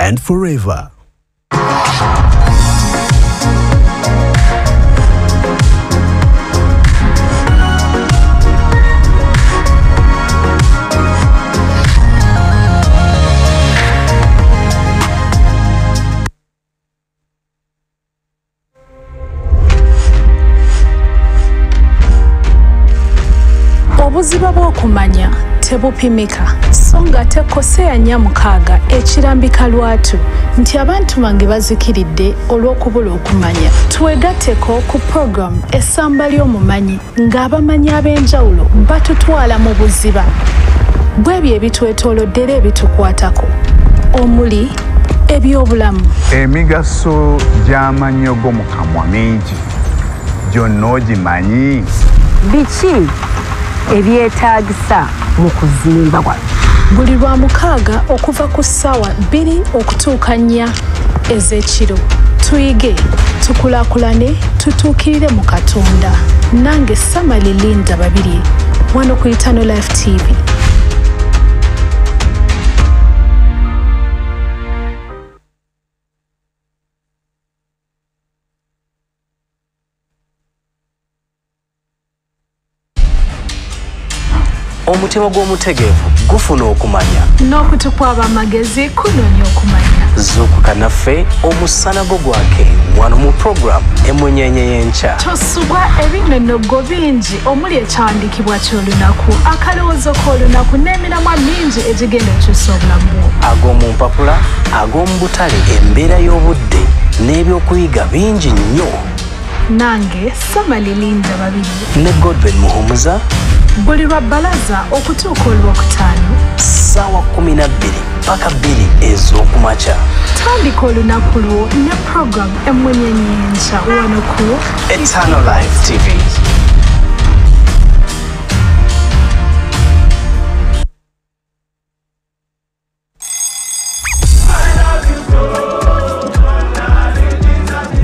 and forever. Obuziba bw'okumanya tebupimika, so nga tekoseya 4:6 ekirambika lwatu nti abantu bange bazikiridde olw'okubula okumanya. Twegatteko ku program Essamba ly'Omumanyi ng'abamanyi ab'enjawulo batutwala mu buziba bw'ebyo ebitwetoolodde era ebitukwatako, omuli ebyobulamu. Emigaso gy'amannyo go mu kamwa mingi, gyonna ogimanyi? Biki ebyetaagisa mu kuzimba wano? Buli lwa mukaaga okuva ku ssaawa 2 okutuuka 4 ez'ekiro, tuyige, tukulaakulane, tutuukirire mu Katonda. Nange Samali Linda Babirye, wano ku Eternal Life TV. Omutima gw'omutegeevu gufuna okumanya, n'okutukwaba amagezi kunoonya okumanya. Zuukuka naffe omusana gwo gwake wano mu program Emunyenye y'Enkya. Tosubwa ebinonogo bingi omuli ekyawandiikibwa ky'olunaku, akalowoozo k'olunaku n'emiramwa mingi egigenda okukyusa obulamu bwo. Ag'omu mpapula, ag'omu butale, embeera y'obudde n'ebyokuyiga bingi nnyo. Nange Samali Linda Babirye ne Godwin Muhumuza, buli lwa bbalaza okutuuka olwokutaano ssaawa 12 paka 2 ez'okumakya. Tandika olunaku lwo ne program Emunyenye y'Enkya wano ku Eternal Life TV.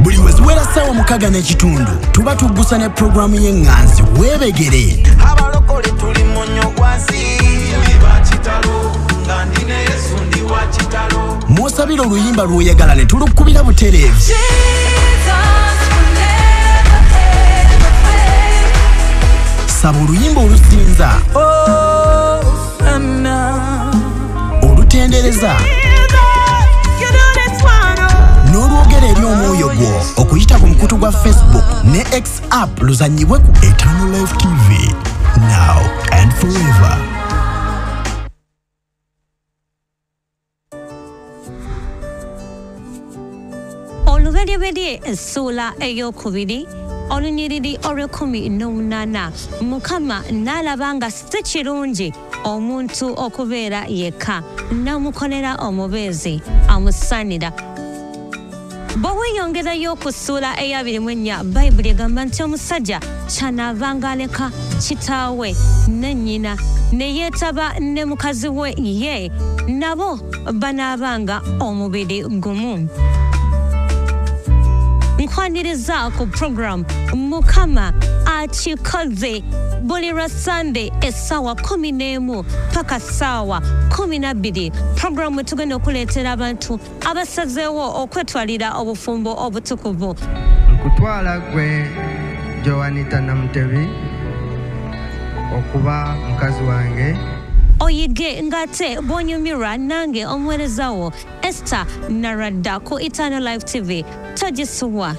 Buli we ziwera ssaawa 6:15 tuba tuggusa ne pulogulaamu y'eŋŋanzi Weebegere. Abalokole tuli munnyo gwansi. Mw'osabira oluyimba lw'oyagala ne tulukubira butereevu. Saba oluyimba olusinza, olutendereza n'olwogera eri omwoyo gwo okuyita ku mukutu gwa Facebook ne X app luzannyibwe ku Eternal Life TV, now and forever. Olubereberye essuula 2 olunyiriri 18, Mukama n'alaba nga si kirungi omuntu okubeera yekka, n'amukolera omubeezi amusaanira. Bwe weeyongerayo ku ssuula 24, Bayibuli egamba nti omusajja kyanaavanga aleka kitaawe ne nnyina ne yeetaba ne mukazi we ye, nabo banaabanga omubiri gumu. Nkwaniriza ku program Mukama Akikoze buli lwa Sande essaawa 11 paka ssaawa 12. Programu tugenda okuleetera abantu abasazeewo okwetwalira obufumbo obutukuvu. Nkutwala gwe Joanita Namutebi okuba mukazi wange. Oyige ngate bw'onyumirwa nange omuweereza wo Esther Naradda ku Eternal Life TV. Togisubwa.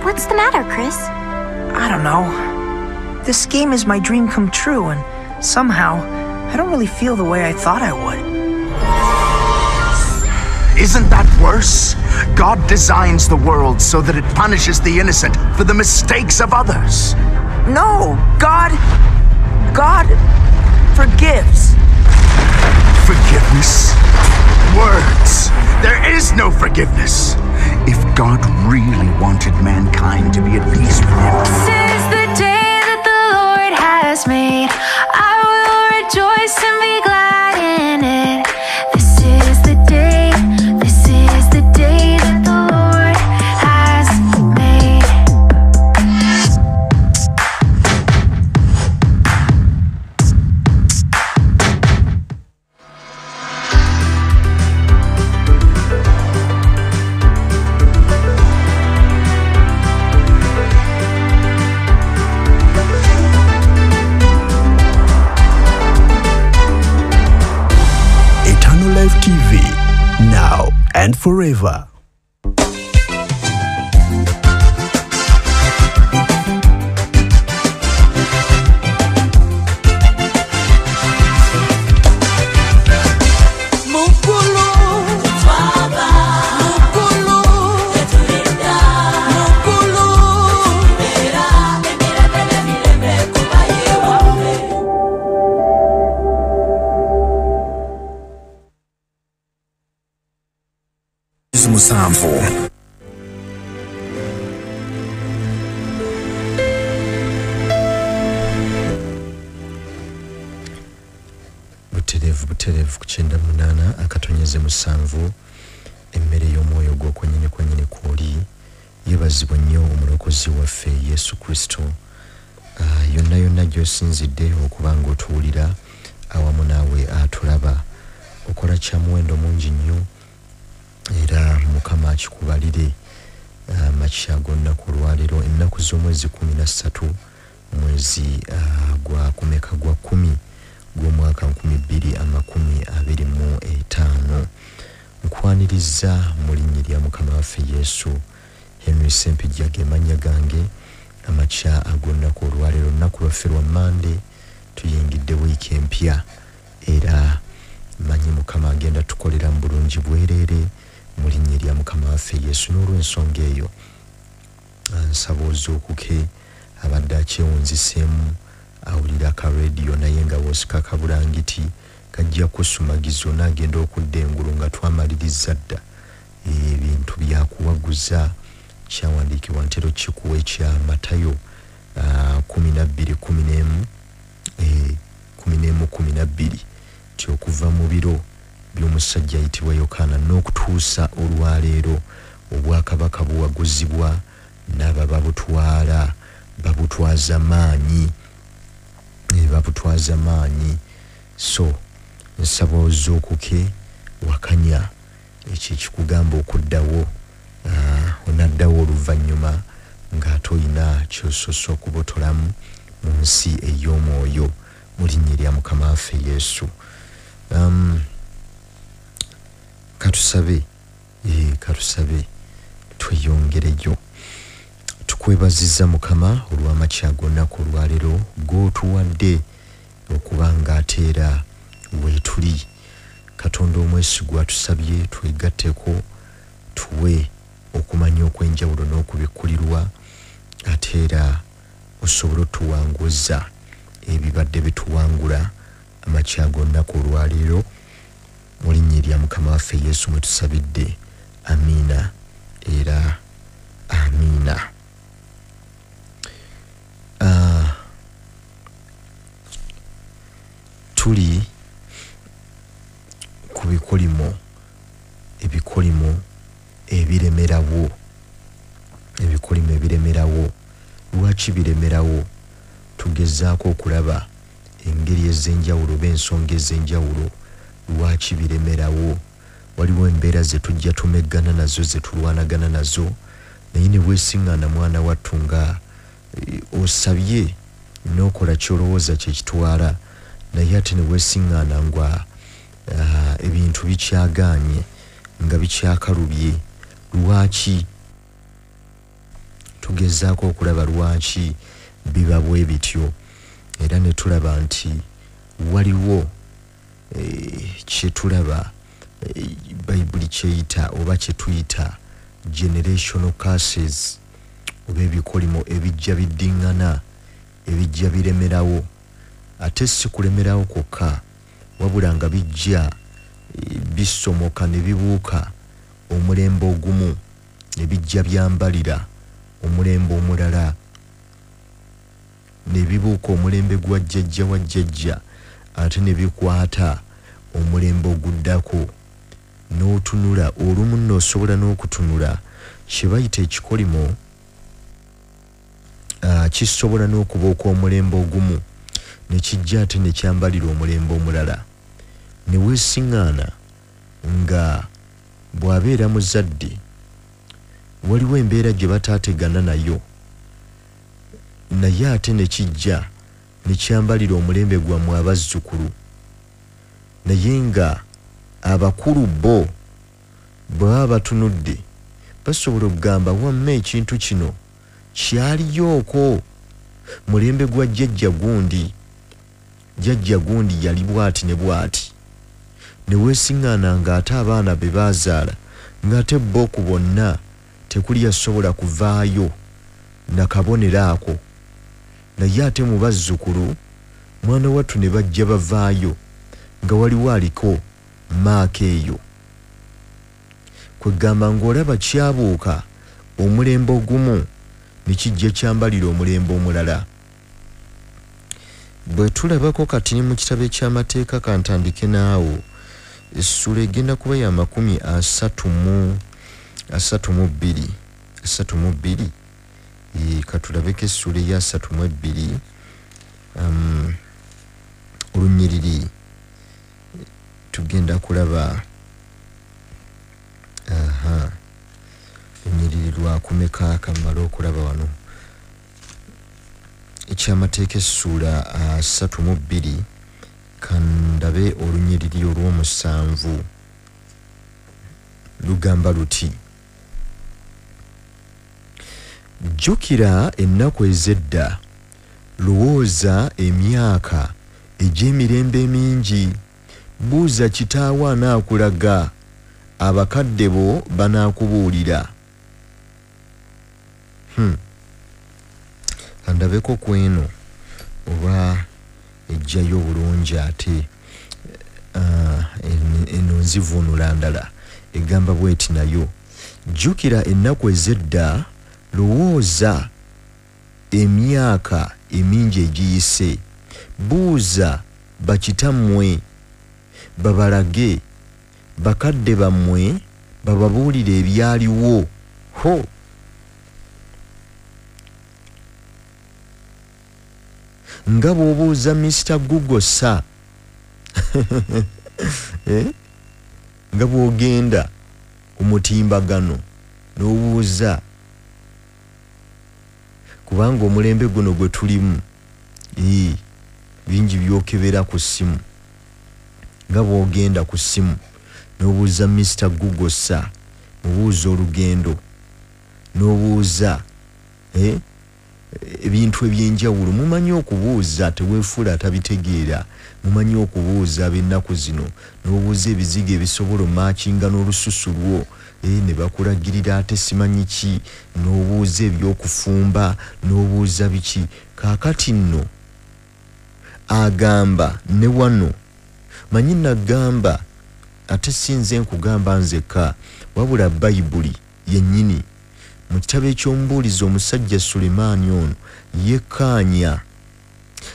What's the matter, Chris? I don't know. This game is my dream come true, and somehow, I don't really feel the way I thought I would. Isn't that worse? God designs the world so that it punishes the innocent for the mistakes of others. No, God forgives. Forgiveness? Words. There is no forgiveness. If God really wanted mankind to be at peace with him. This is the day that the Lord has made. I will rejoice and be glad in it. This is the day, this is the day that the Lord has made. and forever. Musanvu. Butereevu butereevu ku 98.7 emmere y'omwoyo gwo kwennyini kwennyini kw'oli. Yeebazibwa nnyo omulokozi waffe Yesu Kristo. Yonna yonna gy'osinzidde okuba ng'otuwulira awamu naawe atulaba, okola kya muwendo mungi nnyo era Mukama akikubalire. Amakya g'olunaku olwaleero, ennaku z'omwezi 13 mwezi gwa kumeka gwa 10 gw'omwaka 2025. Nkwaniriza mu linnya lya Mukama waffe Yesu. Henry Ssempijja ge mannya gange. Amakya ag'olunaku olwaleero, olunaku lwaffe lwa Mmande, tuyingidde wiiki empya era manyi Mukama agenda tukolera mu bulungi bwereere mu linnya lya Mukama waffe Yesu. N'olw'ensonga eyo nsaba ozuukuke, abadde akyewunziseemu awulira ka rediyo naye nga wosika kabulangiti kajja kusumagiza onaagenda okudda engulu nga twamaliriza dda ebintu byakuwaguza. Kyawandiikibwa ntero kikuwa ekya Matayo 12:11 11:12 nti okuva mu biro by'omusajja ayitibwa Yokaana n'okutuusa olwaleero obwakabaka buwaguzibwa n'abo babutwala babutwaza maanyi, babutwaza maanyi. So nsaba ozuukuke, wakanya ekyo ekikugamba okuddawo, onaddawo oluvannyuma ng'ate oyina ky'osoose okubotolamu mu nsi ey'omwoyo mu linnya lya Mukama waffe Yesu. Katusabe, katusabe tweyongereyo. Tukwebaziza Mukama olw'amakya g'olunaku olwaleero g'otuwadde okuba ng'ate era weetuli. Katonda omwesigwa tusabye twegatteko, tuwe okumanya okw'enjawulo n'okubikkulirwa, ate era osobole otuwanguza ebibadde bituwangula amakya g'olunaku olwaleero mu linnya lya Mukama waffe Yesu mwe tusabidde. Amiina era amiina. Tuli ku bikolimo, ebikolimo ebiremerawo, ebikolimo ebiremerawo. Lwaki biremerawo? Tugezaako okulaba engeri ez'enjawulo oba ensonga ez'enjawulo lwaki biremerawo. Waliwo embeera ze tujja tumeggana nazo, ze tulwanagana nazo, naye ne weesiŋŋaana mwana wattu nga osabye n'okola ky'olowooza kye kitwala, naye ate ne weesiŋŋaana nga ebintu bikyagaanye, nga bikyakalubye. Lwaki? Tugezaako okulaba lwaki biba bwe bityo, era ne tulaba nti waliwo kyetulaba Bayibuli kyeyita oba kyetuyita generational curses, oba ebikolimo ebijja biddiŋŋana, ebijja biremerawo. Ate si kulemerawo kwokka, wabula nga bijja bisomoka ne bibuuka omulembe ogumu ne bijja byambalira omulembe omulala, ne bibuuka omulembe gwa jjajja wa jjajja, ate ne bikwata omulembe oguddako. N'otunula olumu nno osobola n'okutunula kye bayita ekikolimo, kisobola n'okubuuka omulembe ogumu ne kijja ate ne kyambalira omulembe omulala. Ne weesiŋŋaana nga bw'abeera muzadde waliwo embeera gye bataategana nayo, naye ate ne kijja ne kyambalira omulembe gwammwe abazzukulu, naye nga abakulu bo Bwe batunudde basobola okugamba wamma ekintu kino kyaliyooko mulembe gwa jjajja gundi, jjajja gundi yali bw'ati ne bw'ati. Ne weesiŋŋaana ng'ate abaana be baazaala ng'ate bo ku bonna tekuli yasobola kuvaayo na kabonero ako, naye ate mu bazzukulu mwana wattu ne bajja bavaayo nga waliwo aliko maaka eyo. Kwegamba ng'olaba kyabuuka omulembe ogumu ne kijja kyambalira omulembe omulala. Bwe tulabako kati mu kitabo eky'amateeka, kantandike naawo, essula egenda kuba ya 32, 32. Katulabeko essula eya 32, olunyiriri tugenda kulaba olunyiriri lwa kumeka kamala okulaba wano. Ekyamateeka essula 32, kandabe olunyiriri olw'omusanvu lugamba luti: jjukira ennaku ez'edda, lowooza emyaka egy'emirembe emingi, buuza kitaawo anaakulaga, abakadde bo banaakubuulira. Kandabeko ku eno oba ejjayo bulungi ate eno nzivuunula ndala egamba bweti nayo: jjukira ennaku ez'edda, lowooza emyaka emingi egiyise, buuza bakitammwe babalage, bakadde bammwe bababuulire ebyaliwo. Ho! Nga bw'obuuza Mr. Google sa nga bw'ogenda ku mutimbagano n'obuuza, kubanga omulembe guno gwe tulimu bingi byokebera ku ssimu. Nga bw'ogenda ku ssimu n'obuuza Mr. Google sa, mubuuza olugendo, n'obuuza ebintu ebyenjawulo. Mumanyi okubuuza, teweefuula atabitegeera. Mumanyi okubuuza ab'ennaku zino, n'obuuza ebizigo ebisobola omaakinga n'olususu lwo, ne bakulagirira ate simanyi ki, n'obuuza ebyokufumba, n'obuuza biki. Kaakati nno agamba ne wano, manyi nagamba ate sinze nkugamba nzekka, wabula Bayibuli yennyini mu kitabo eky'omubuulizi omusajja Sulemaani ono yekkaanya,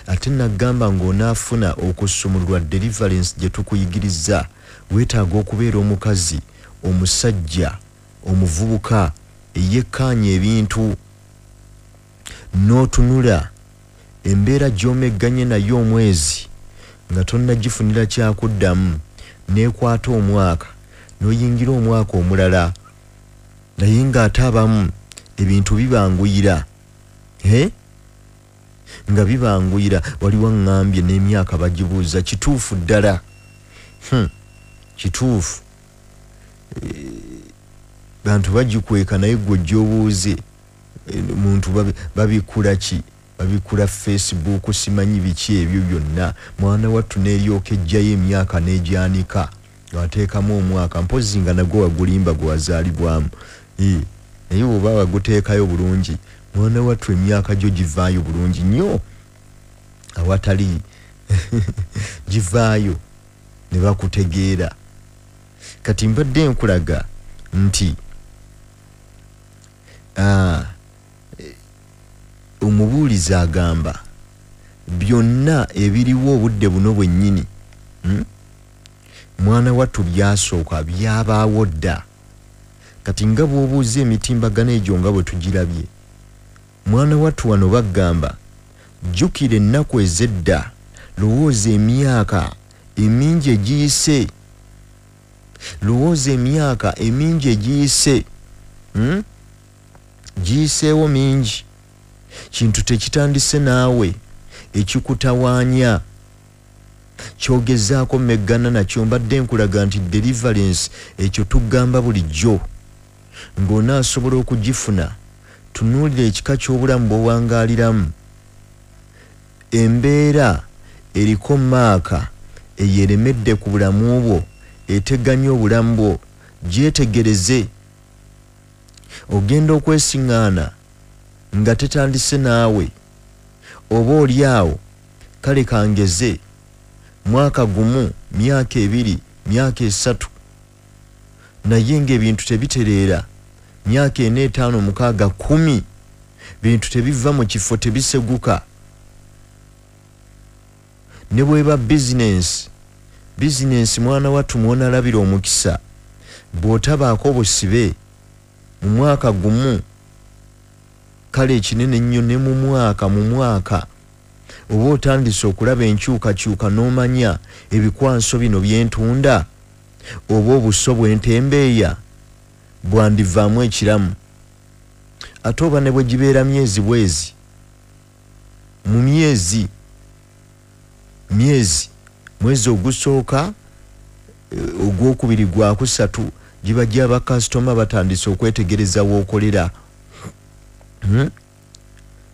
ate nagamba ng'onaafuna okusumululwa deliverance gye tukuyigiriza, weetaaga okubeera omukazi, omusajja, omuvubuka eyekkaanya ebintu, n'otunula embeera gy'omegganye nayo omwezi nga tonnagifunira kyakuddamu, n'ekwata omwaka n'oyingira omwaka omulala, naye ng'ate abamu ebintu bibanguyira, nga bibanguyira. Waliwo aŋŋambye n'emyaka bagibuuza. Kituufu ddala, kituufu. Bantu bagikweka, naye gwe ojja obuuze muntu babikula ki, babikula Facebook, simanyi biki ebyo byonna. Mwana wattu n'eryoka ejjayo emyaka n'egyanika, ng'ateekamu omwaka, mpozzi nga nagwo wagulimba gwe wazaalibwamu, naye bw'oba waguteekayo bulungi, mwana wattu emyaka gyo givaayo bulungi nnyo, awatali givaayo ne bakutegeera. Kati mbadde nkulaga nti omubuulizi agamba byonna ebiriwo obudde buno bwennyini, mwana wattu byasooka byabaawo dda. Kati nga bw'obuuza emitimbagano egyo nga bwe tugirabye, mwana wattu wano bagamba jjukira ennaku ez'edda, lowooza emyaka emingi egiyise, lowooza emyaka emingi egiyise, giyiseewo mingi, kintu tekitandise naawe ekikutawaanya. Kyogezaako meggana nakyo. Mbadde nkulaga nti deliverance ekyo tugamba bulijjo ng'onaasobola okugifuna. Tunuulira ekika ky'obulamu bw'owangaaliramu, embeera eriko maaka eyeremedde ku bulamu bwo, eteganya obulamu bwo, gyetegereze. Ogenda okwesiŋŋaana nga tetandise naawe, oba oli awo kale kangeze mwaka gumu, myaka 2, myaka 3, naye ng'ebintu tebitereera. Myaka 4, 5, 6, 10, bintu tebiva mu kifo, tebiseguka. Ne bweba bizinensi mwana wattu mwonalabira omukisa, bw'otabaako obusibe mu mwaka gumu, kale ekinene nnyo ne mu mwaka oba otandise okulaba enkyukakyuka n'omanya ebikwanso bino byentunda oba obuso bwentembeeya bwandivaamu ekiramu. Ate oba ne bwe gibeera myezi bwezi, mu myezi mwezi ogusooka, ogwokubiri, gwakusatu, giba gy'abakasitoma batandise okwetegereza w'okolera.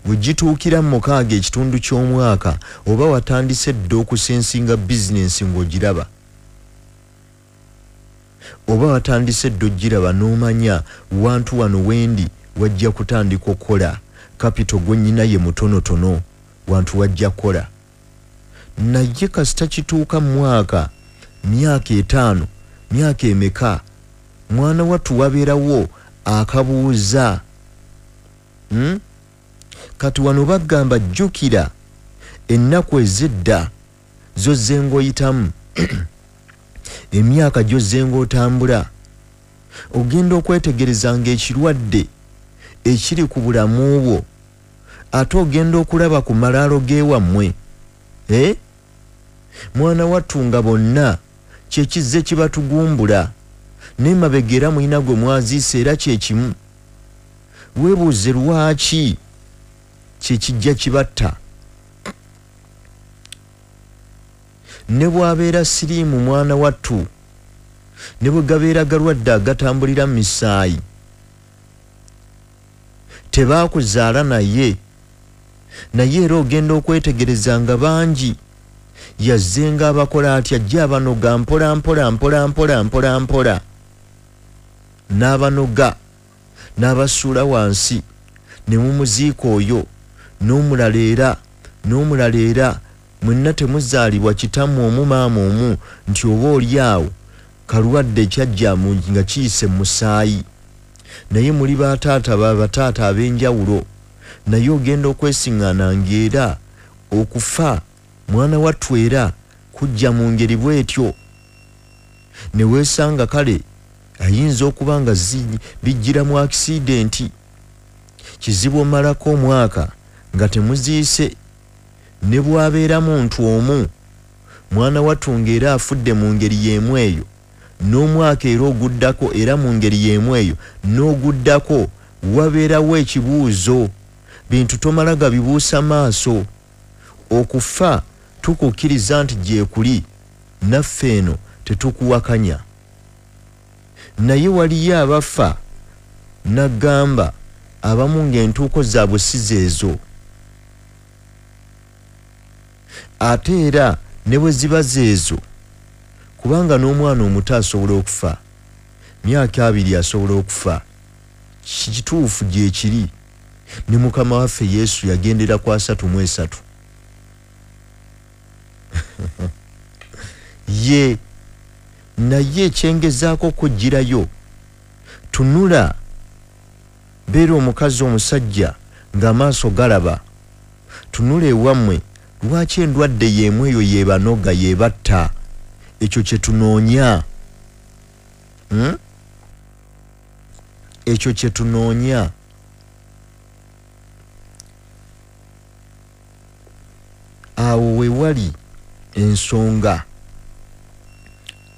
Bwe gituukira mu 6 ekitundu ky'omwaka, oba watandise dda okusensinga bizinensi ng'ogiraba, oba watandise dda ogiraba n'omanya wantu wano wendi wajja kutandika okukola, kapito gwe nnyina ye mutonotono, wantu wajja kukola. Naye kasita kituuka mu mwaka, myaka 5, myaka emeka, mwana wattu wabeerawo akabuuza. Kati wano bagamba jjukira ennaku ez'edda z'ozze ng'oyitamu, emyaka gy'ozze ng'otambula, ogenda okwetegereza ng'ekirwadde ekiri ku bulamu bwo, ate ogenda okulaba ku malaalo g'ewammwe. Mwana wattu nga bonna kyekizze kibatugumbula, n'emabega era mulina gwe mwaziise era kyekimu. Weebuuze lwaki kyekijja kibatta. Ne bw'abeera siriimu mwana wattu, ne bwe gabeera galwadde agatambulira mu misaayi, tebaakuzaala naye era ogenda okwetegereza nga bangi yazze ng'abakola atya, ajja abanoga mpola mpola mpola mpola mpola mpola, n'abanoga n'abasuula wansi ne mumuziika oyo n'omulala era n'omulala era, mwenna temuzaalibwa kitammwe omu maama omu, nti oba oli awo kalwadde kyajja nga kiyise mu musaayi, naye muli bataata bataata ab'enjawulo. Naye ogenda okwesiŋŋaana ng'era okufa mwana wattu era kujja mu ngeri bw'etyo, ne weesanga kale ayinza okuba nga bijjira mu akisidenti, kizibu omalako omwaka nga temuziise. Ne bw'abeera muntu omu mwana wattu ng'era afudde mu ngeri y'emu eyo, n'omwaka era oguddako era mu ngeri y'emu eyo n'oguddako, wabeerawo ekibuuzo. Bintu tomala gabibuusa maaso. Okufa tukukkiriza nti gyekuli, naffe eno tetukuwakanya, naye waliyo abafa nagamba abamu ng'entuuko zaabwe si zeezo, ate era ne bwe ziba zeezo, kubanga n'omwana omuto asobola okufa, myaka 2 asobola okufa, kituufu gyekiri. Ne Mukama waffe Yesu yagendera ku 33. Ye naye ekyengezaako okugirayo, tunula, beera omukazi omusajja ng'amaaso galaba, tunula ewammwe, lwaki endwadde y'emu eyo yeebanoga yeebatta? Ekyo kye tunoonya. Ekyo kye tunoonya. Awo we wali ensonga.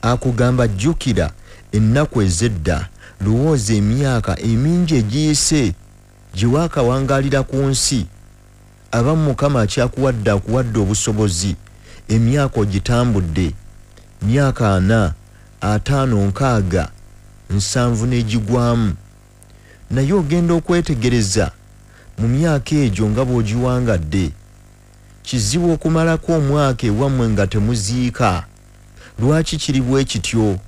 Akugamba jjukira ennaku ez'edda, lowooza emyaka emingi egiyise gye waakawangaalira ku nsi. Abamu Mukama akyakuwadde akuwadde obusobozi, Emyaka ogitambudde, myaka 4, 5, 6, 7 n'egigwamu, naye ogenda okwetegereza mu myaka egyo nga bw'ogiwangadde, kizibu okumalako omwaka ewammwe nga temuziika. Lwaki kiri bwe kityo?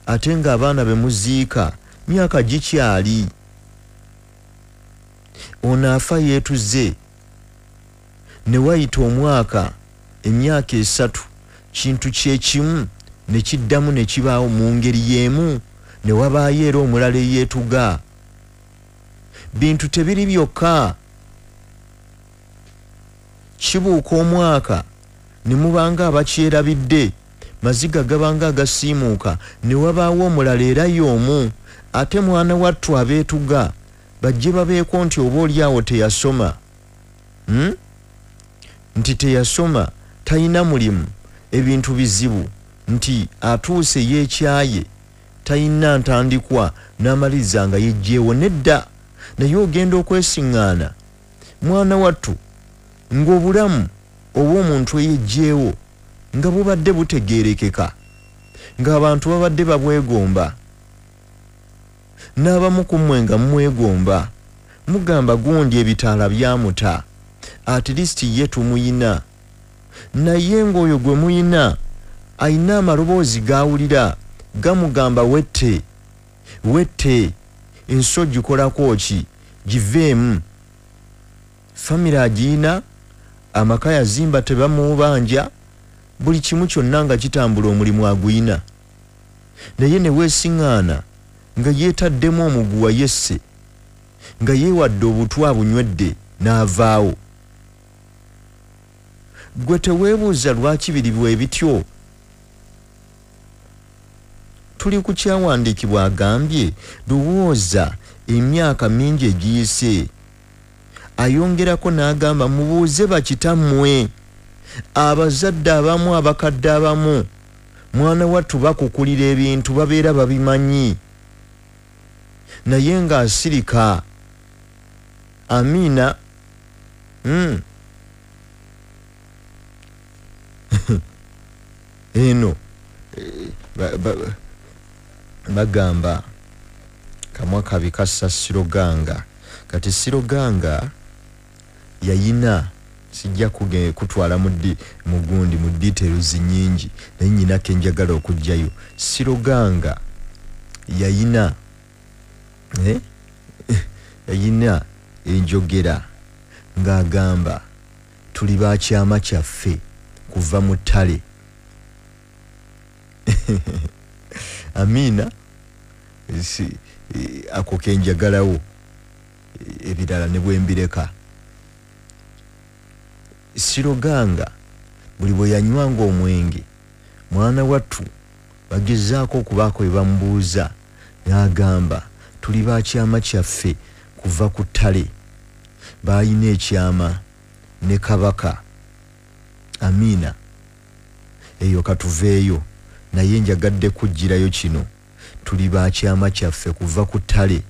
Ate ng'abaana be muziika myaka gikyali. Ono afa yeetuze, ne wayita omwaka, emyaka 3, kintu kyekimu ne kiddamu ne kibaawo mu ngeri y'emu, ne wabaayo era omulala eyeetuga. Bintu tebiri byokka. Kibuuka omwaka ne mubanga abakyerabidde, maziga gabanga agasiimuuka, ne wabaawo omulala era y'omu. Ate mwana wattu abeetuga bajje babeeko nti oba oli awo teyasoma, nti teyasoma, talina mulimu, ebintu bizibu, nti atuuse yeekyaye, talina ntandikwa, n'amaliriza nga yeggyeewo. Nedda. Naye ogenda okwesiŋŋaana mwana wattu ng'obulamu obw'omuntu eyeggyeewo nga bubadde butegeerekeka, ng'abantu babadde babwegomba, n'abamu ku mmwe nga mumwegomba, mugamba gundi ebitaala byamuta, at least ye tumuyina. Naye ng'oyo gwe muyina ayina amaloboozi g'awulira gamugamba wette, wette, ensi ogikolako ki, giveemu. Famire agiyina, amaka yazimba tebamubanja, buli kimu kyonna nga kitambula, omulimu aguyina. Naye ne weesiŋŋaana nga yeetaddemu omuguwa yesse, nga yeewadde obutwa bunywedde n'avaawo. Gwe teweebuuza lwaki biri bwe bityo? Tuli ku kyawandiikibwa agambye, lowooza emyaka mingi egiyise. Ayongerako n'agamba mubuuze bakitammwe, abazadde abamu, abakadde abamu, mwana wattu bakukulira ebintu babeera babimanyi, naye ng'asirika. Amiina. Eno bagamba kamwa kabi kassa siroganga. Kati siroganga yayina, sijja kutwala mugundi mu details nyingi, naye nyina kenjagala okujjayo. Siroganga yayina yayina enjogera ng'agamba tuli ba kyama kyaffe kuva mu ttale. Amina. Ako kenjagalawo, ebirala ne bwembireka. Siroganga buli bwe yanywanga omwenge, mwana wattu bagezaako okubaako bye bamubuuza, n'agamba tuli ba kyama kyaffe kuva ku ttale. Baayina ekyama ne kabaka. Amina. Eyo katuveeyo, naye njagadde kugirayo kino, tuli ba kyama kyaffe kuva ku ttale.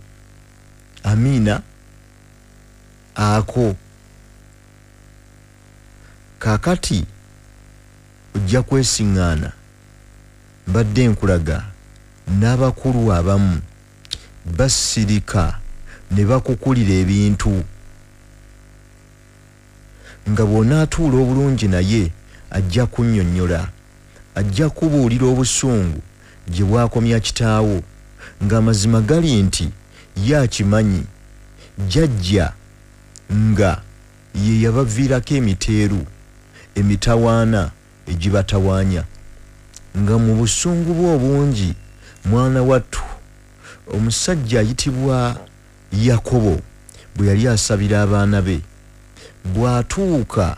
Amina. Ako kaakati ojja kwesiŋŋaana, mbadde nkulaga n'abakulu abamu basirika ne bakukulira ebintu, nga bw'onaatuula obulungi naye ajja kunnyonnyola, ajja kubuulira obusungu gye bwakomya kitaawo, ng'amazima gali nti ye akimanyi jjajja nga ye yabaviirako emiteeru, emitawaana egibatawaanya, nga mu busungu bwe obungi mwana wattu omusajja ayitibwa Yakobo bwe yali asabira abaana be, bw'atuuka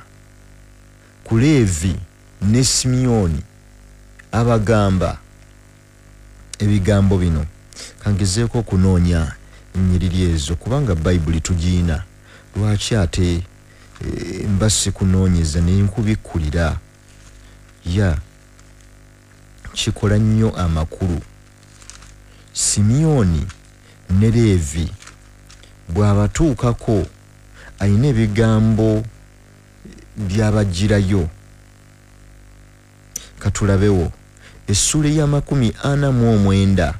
ku Leevi ne Simyoni abagamba ebigambo bino. Kangezeeko okunoonya ennyiriri ezo kubanga Bayibuli tugiina, lwaki ate mba sikunoonyeza ne nkubikkulira? Ya kikola nnyo amakulu. Simyoni ne Leevi bw'abatuukako alina ebigambo by'abagirayo. Katulabewo essuula ya 49.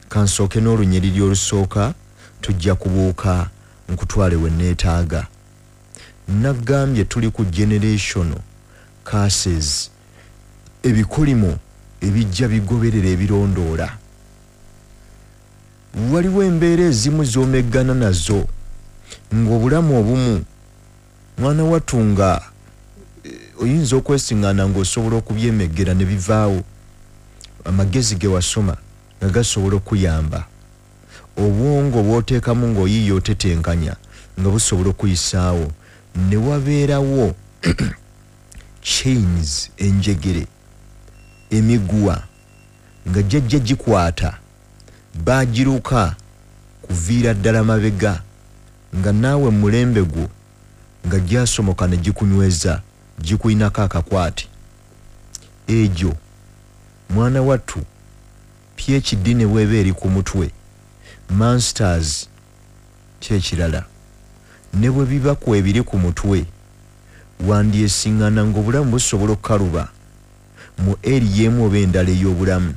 Kansooke n'olunyiriri olusooka, tujja kubuuka nkutwale we neetaaga. Nagambye tuli ku generational curses, ebikolimo ebijja bigoberera ebirondoola. Waliwo embeera ezimu z'omeggana nazo ng'obulamu obumu mwana wattu nga oyinza okwesiŋŋaana ng'osobola okubyemeggera ne bivaawo. Amagezi ge wasoma nga gasobola okuyamba, obwongo bw'oteekamu ng'oyiiya otetenkanya nga busobola okuyisaawo, ne wabeerawo chains, enjegere, emiguwa nga jjajja gikwata bagiruka kuviira ddala mabega, nga naawe mulembe gwo nga gyasomoka ne gikunyweza, gikuyinako akakwate. Egyo mwana wattu PhD ne bw'eba eri ku mutwe, masters kyekirala, ne bwe biba ku ebiri ku mutwe, wandyesiŋŋana ng'obulamu busobola okukaluba mu eri emu oba endala ey'obulamu.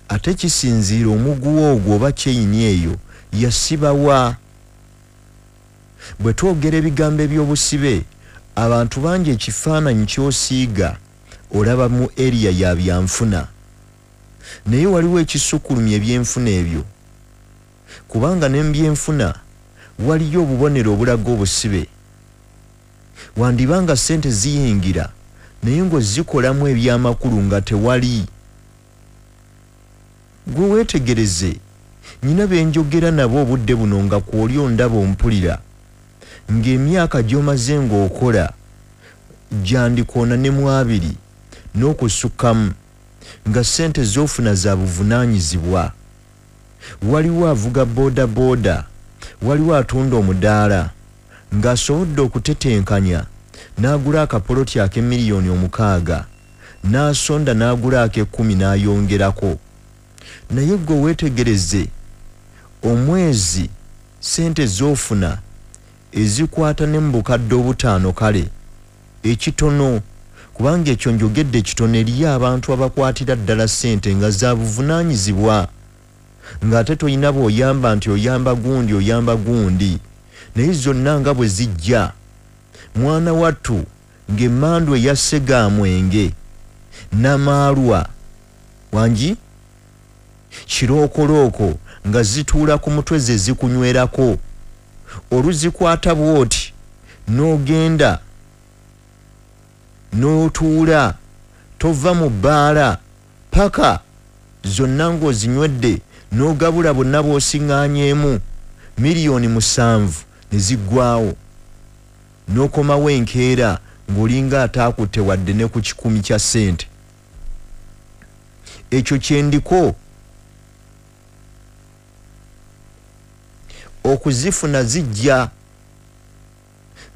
Ate kisinziira omuguwa ogwo oba kyeyini eyo yasibawa. Bwe twogera ebigambo eby'obusibe, abantu bangi ekifaananyi ky'osiiga olaba mu eriya ya byanfuna, naye waliwo ekisukkulumya ebyenfuna ebyo, kubanga ne mu byenfuna waliyo obubonero obulaga obusibe. Wandibanga ssente ziyingira naye ng'ozikolamu ebyamakulu nga tewali. Gwe weetegereze, nnyina be njogera nabo obudde buno nga kw'oli ondaba ompulira, ng'emyaka gy'omaze ng'okola gyandikoona ne mu 20 n'okusukkamu, nga ssente z'ofuna za buvunaanyizibwa. Waliwo avuga boda boda, waliwo atunda omudaala ng'asobodde okutetenkanya n'agula akapoloti ak'emiliyoni 6, n'asonda n'agula ak'ekumi n'ayongerako. Naye gwe weetegereze omwezi ssente z'ofuna ezikwata ne mu bukadde 5, kale ekitono, kubanga ekyo njogedde ekitono, eriyo abantu abakwatira ddala ssente nga za buvunaanyizibwa, ng'ate toyina bw'oyamba nti oyamba gundi oyamba gundi, naye zonna nga bwe zijja mwana wattu ng'emmandu eya Ssegaamwenge n'amaalwa wangi kirookolooko nga zituula ku mutwe ze zikunywerako. Oluzikwata bw'oti n'ogenda n'otuula, tova mu bbaala paka zonna ng'ozinywedde, n'ogabula bonna bw'osiŋŋaanyeemu miliyoni 7 ne ziggwawo, n'okomawo enkeera ng'olinga ataakutte wadde ne ku 100 kya ssente. Ekyo kyendiko okuzifuna zijja,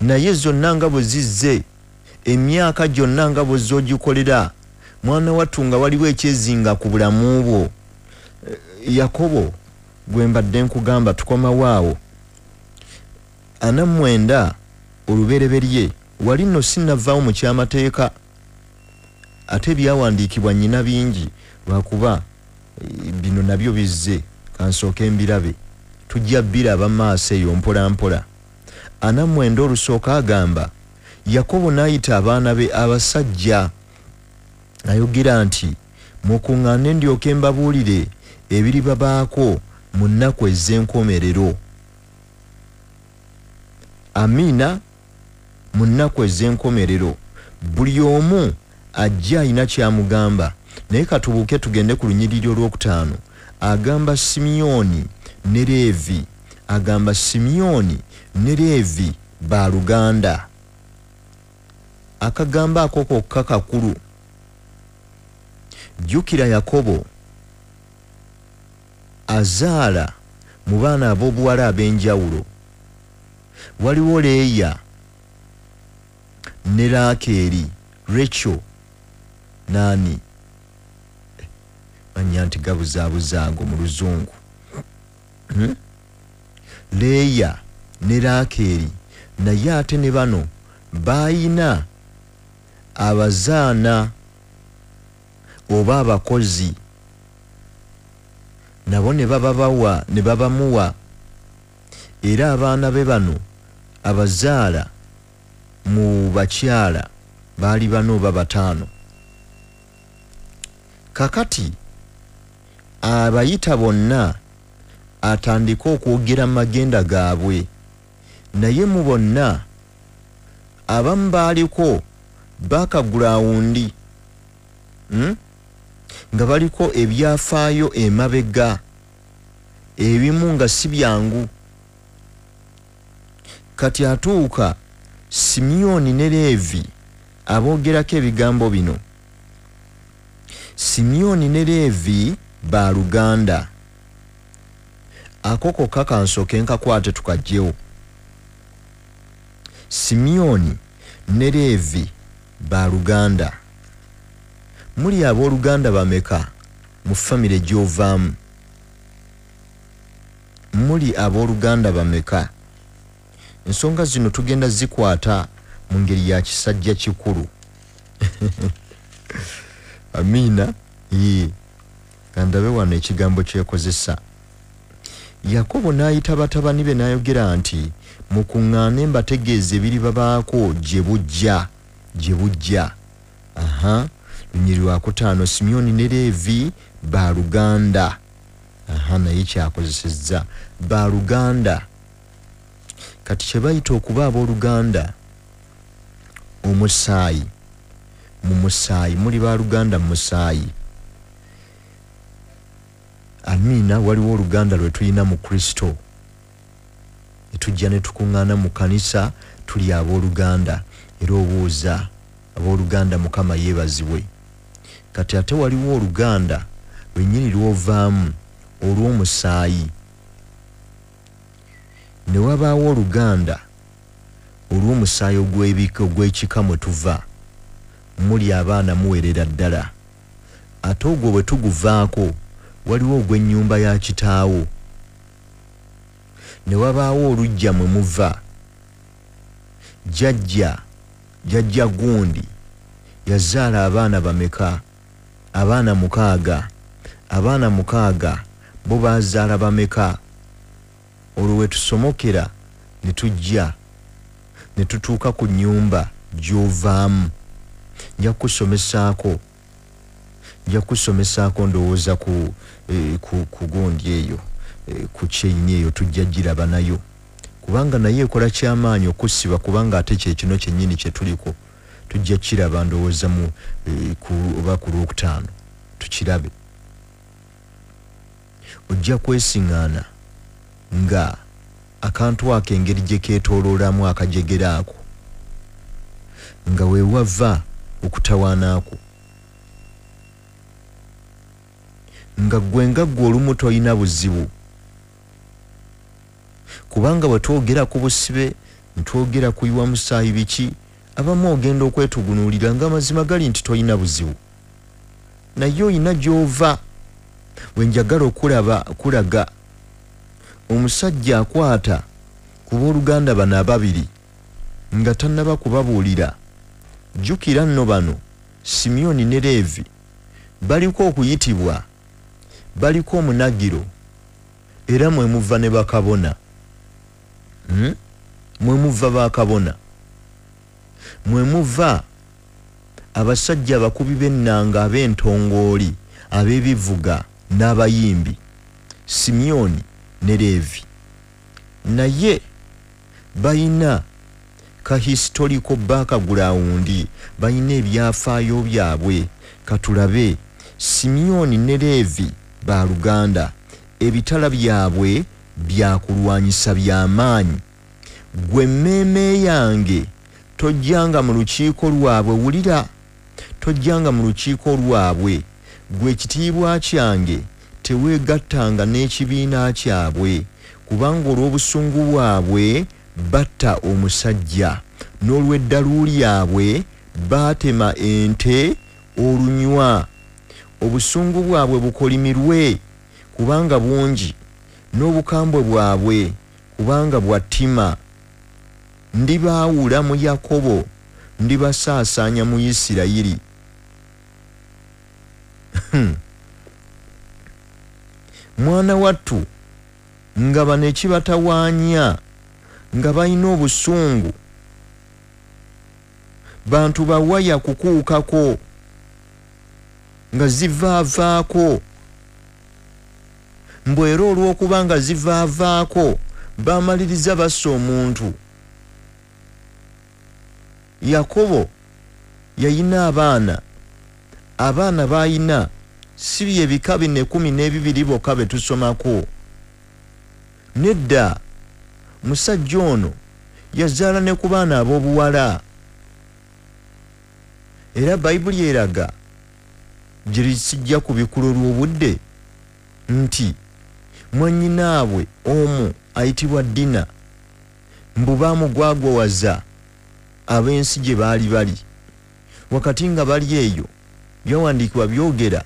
naye zonna nga bwe zizze, emyaka gyonna nga bwe z'ogikolera, mwana wattu nga waliwo ekyezinga ku bulamu bwo. Yakobo gwe mbadde nkugamba tukomawo awo 49 olubereberye, wali nno sinnavaawo mu kyamateeka, ate ebyawandiikibwa nnyina bingi, lwakuba bino nabyo bizze, kansooke mbirabe, tujja biraba maaso eyo mpola mpola. 49 olusooka agamba, Yakobo n'ayita abaana be abasajja, ayogera nti mukuŋŋaane ndyoke mbabuulire ebiribabaako mu nnaku ez'enkomerero. Amiina. Mu nnaku ez'enkomerero buli omu ajja alina ky'amugamba. Naye katubuuke tugende ku lunyiriri olwokutaano. Agamba Simyoni ne Leevi, agamba Simyoni ne Leevi baluganda. Akagamba ako kokka kakulu. Jjukira Yakobo azaala mu baana ab'obuwala ab'enjawulo. Waliwo Leeya ne Laakeeri, Rachel nani manya nti gabuzaabuza ago mu luzungu. Leeya ne Laakeeri, naye ate ne bano baayina abazaana oba abakozi nabo ne bababawa ne babamuwa. Era abaana be bano abazaala mu bakyala baali bano oba 5. Kakati abayita bonna atandika okwogera magenda gaabwe, naye mu bonna abamu baaliko background nga baliko ebyafaayo emabega ebimu nga si byangu. Kati atuuka Simyoni ne Leevi aboogerako ebigambo bino. Simyoni ne Leevi baluganda. Akoko kakansooke nkakwate tukajjewo. Simyoni ne Leevi baluganda. Muli abooluganda bameka mu famire gy'ovaamu? Muli abooluganda bameka? Ensonga zino tugenda zikwata mu ngeri ya kisajja kikulu. Amina. Kandabe wano ekigambo kyekozesa. Yakobo n'ayita batabani be n'ayogera nti mukuŋŋaane mbategeeze ebiribabaako gye bujja, gye bujja. Aha, lunyiriri lwa 5, Simyoni ne Leevi baluganda. Aha, naye kyakozesezza baluganda. Kati kye bayita okuba abooluganda omusaayi, mu musaayi muli baluganda mu musaayi. Amina. Waliwo oluganda lwe tulina mu Kristo, tujja ne tukuŋŋaana mu kanisa tuli abooluganda, era obuuza abooluganda Mukama yeebazibwe. Kati ate waliwo oluganda lwennyini lw'ovaamu olw'omusaayi, ne wabaawo oluganda olw'omusaayi ogw'ekika mwe tuva, muli abaana muwerera ddala. Ate ogwo bwe tuguvaako waliwo ogw'ennyumba ya kitaawo, ne wabaawo oluggya mwe muva. Jjajja gundi yazaala abaana bameka? Abaana 6. Abaana 6 bo bazaala bameka? Olwo we tusomokera ne tujja ne tutuuka ku nnyumba gy'ovaamu. Nja kusomesaako ndowooza ku gundi eyo, ku chain eyo tujja giraba nayo, kubanga naye ekola kyamaanyi okusiba, kubanga ate kye kino kyennyini kye tuliko. Tujja kiraba ndowooza mu oba ku Lwokutaano tukirabe. Ojja kwesiŋŋaana nga akantu ako engeri gye keetooloolamu akajegera ako, nga weewava okutawaana ako, nga ggwe olumu toyina buzibu. Kubanga bwe twogera ku busibe, ntwogera kuyiwa musaayi biki, abamu ogenda okwetugunuulira nga amazima gali nti toyina buzibu, naye oyina gy'ova. We njagala okulaba kulaga omusajja akwata ku booluganda bano ababiri nga tannaba kubabuulira. Jjukira nno bano Simyoni ne Leevi baliko okuyitibwa, baliko omunagiro, era mwe muva ne bakabona. Mwe muva bakabona, mwe muva abasajja abakubi b'ennanga, ab'entongooli, ab'ebivuga n'abayimbi, Simyoni ne Leevi. Naye bayina ka historical background, bayina ebyafaayo byabwe. Katulabe. Simyoni ne Leevi baluganda, ebitala byabwe byakulwanyisa byamaanyi. Gwe mmeeme yange tojjanga mu lukiiko lwabwe, wulira, tojjanga mu lukiiko lwabwe. Gwe ekitiibwa kyange teweegattanga n'ekibiina kyabwe, kubanga olw'obusungu bwabwe batta omusajja, n'olw'eddalu lyabwe baatema ente olunywa. Obusungu bwabwe bukolimirwe kubanga bungi, n'obukambwe bwabwe kubanga bwa ttima. Ndibaawula mu Yakobo Ndibasaasaanya mu Isirayiri. Mwana wattu nga bano ekibatawaanya nga balina obusungu, bantu bawaya kukuukako nga zivaavaako, mbu era olw'okuba nga zivaavaako bamaliriza bassa omuntu. Yakobo yayina abaana, abaana bayina si bye bika bino 12 bokka be tusomako. Nedda, musajja ono yazaala ne ku baana ab'obuwala. Era Bayibuli eraga gye sijja kubikula olw'obudde nti mwannyinaabwe omu ayitibwa Dina mbu baamugwagwawaza ab'ensi gye baali bali. Wakati nga bali eyo, byawandiikibwa byogera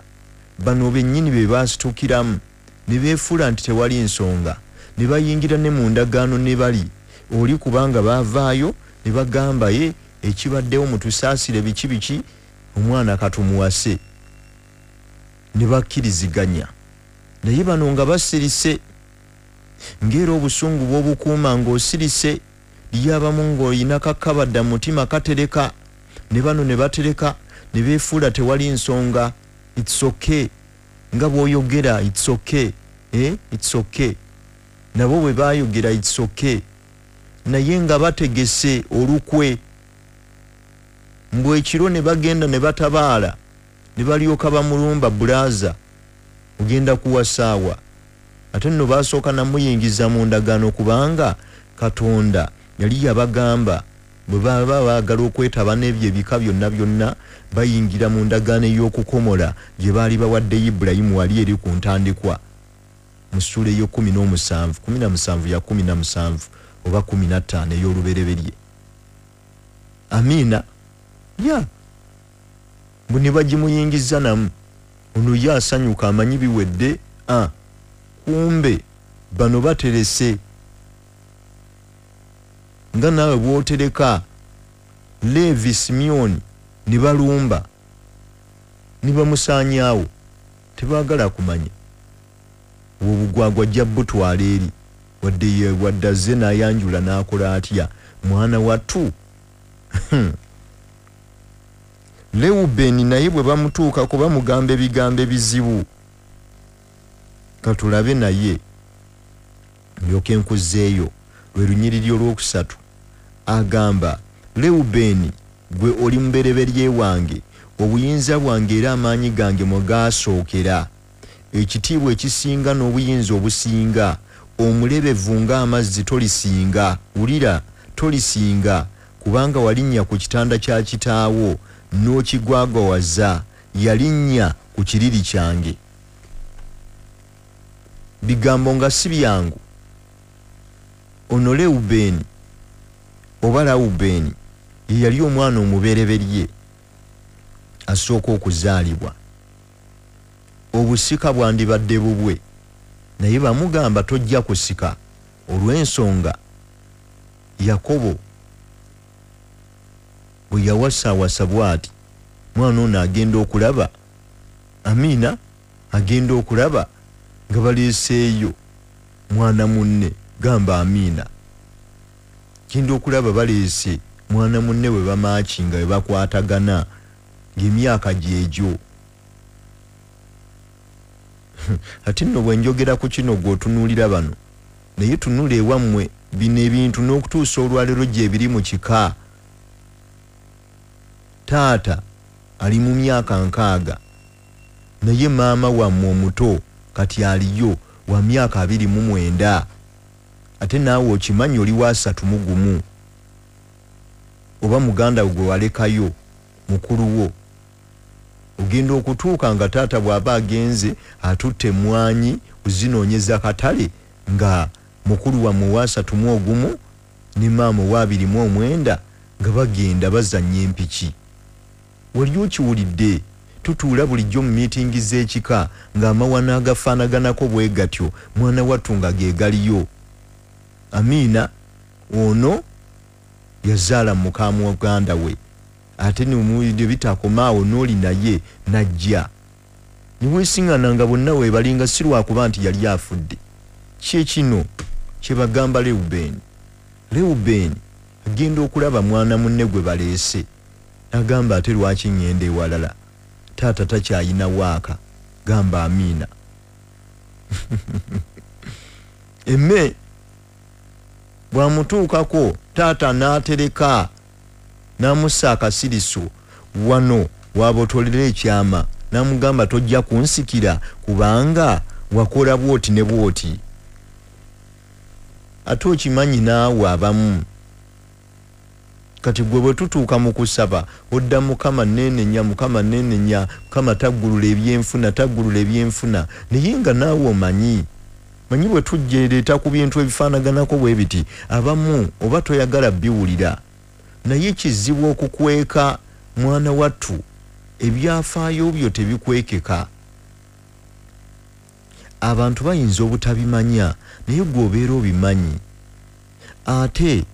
bano bennyini be baasitukiramu ne beefuula nti tewali nsonga, ne bayingira ne mu ndagaano ne bali oli, kubanga baavaayo ne bagamba ye ekibaddewo mutusaasire biki biki, omwana katumuwase, ne bakkiriziganya. Naye bano nga basirise, ng'era obusungu bw'obukuuma ng'osirise, lyabamu ng'olina kakabadda mutima katereka, ne bano ne batereka ne beefuula tewali nsonga. It's okay, nga bw'oyogera it's okay, it's okay. Nabo bwe baayogera it's okay, naye nga bategese olukwe. Mbu ekiro ne bagenda ne batabaala ne balyoka bamulumba, bulaza ogenda kuwa saawa. Ate nno basooka namuyingiza mu ndagaano, kubanga Katonda yali yabagamba bwe baba baagala okwetaba n'ebyo ebika byonna byonna bayingira mu ndagaano ey'okukomola gye baali bawadde Ibulayimu wali eri ku ntandikwa mu ssuula ey'o17, 17 ya 17 oba 15 ey'olubereberye. Amiina. Ya mbu ne bagimuyingiza namu, ono ye asanyuka amanyi biwedde. Kumbe bano baterese nga naawe bw'otereka. Levi, Simyoni ne balumba ne bamusaanyaawo, tebaagala kumanya. Obugwagwa ajja butwala eri, wadde ye wadde azze n'ayanjula n'akola atya, mwana wattu. Lewubeni naye bwe bamutuukako bamugamba ebigambo ebizibu. Katulabe naye ndyoke nkuzzeeyo lwe lunyiriri olwokusatu. Agamba, Lewubeni gwe oli mubereberye wange, obuyinza bwange era amaanyi gange mwe gaasookera, ekitiibwa ekisinga n'obuyinza obusinga, omulebevu ng'amazzi tolisinga. Wulira, tolisinga, kubanga walinnya ku kitanda kya kitaawo n'okigwagwawaza, yalinnya ku kiriri kyange. Bigambo nga si byangu. Ono Lewubeni oba Lawubeni ye yali omwana omubereberye asooka okuzaalibwa. Obusika bwandibadde bubwe, naye bamugamba tojja kusika olw'ensonga Yakobo bwe yawasaawasa bw'ati, mwana ono agenda okulaba, amiina, agenda okulaba nga baleeseeyo mwana munne, gamba amiina. Genda okulaba baleese mwana munne bwe bamaakinga bwe bakwatagana ng'emyaka gyegyo. Ate nno bwe njogera ku kino gw'otunuulira bano, naye tunula ewammwe bino ebintu n'okutuusa olwaleero gye biri mu kika. Taata ali mu myaka 60, naye maama wammwe omuto kati aliyo wa myaka 29, ate naawe okimanyi oli wa 31, oba muganda gwe walekayo mukulu wo. Ogenda okutuuka nga taata bw'aba agenze atutte emmwanyi kuzinoonyeza katale, nga mukulu wammwe wa 31 ne maama owa 29 nga bagenda bazannya empiki. Wali okiwulidde? Tutuula bulijjo mu miitingi z'ekika ng'amawana agafaanaganako bwe gatyo, mwana wattu nga ge galiyo. Amiina. Ono yazaala muka muganda we Ate n'omulidde bitakomaawo n'oli naye najja. Niweesingana nga bonna weebalinga si lwakuba nti yali afudde. Kye kino kye bagamba Lewubeeni. Lewubeeni agenda okulaba mwana munne gwe baleese. Agamba ate lwaki ŋŋenda ewalala? Taata takyayina waaka. Gamba amiina. Emme bw'amutuukako taata n'atereka n'amussa akasiriso wano w'abotolera ekyama n'amugamba tojja kunsikira kubanga wakola bw'oti ne bw'oti. Ate okimanyi naawe abamu. Kati gwe bwe tutuuka mu kusaba odda Mukama neenenya, Mukama neenenya, Mukama taggulula ebyenfuna, taggulula ebyenfuna, naye nga naawe omanyi. Manyi bwe tujja ku bintu ebifaanaganako bwe biti abamu oba toyagala biwulira, naye kizibu okukweka mwana wattu. Ebyafaayo byo tebikwekeka. Abantu bayinza obutabimanya naye gwe obeera obimanyi. Ate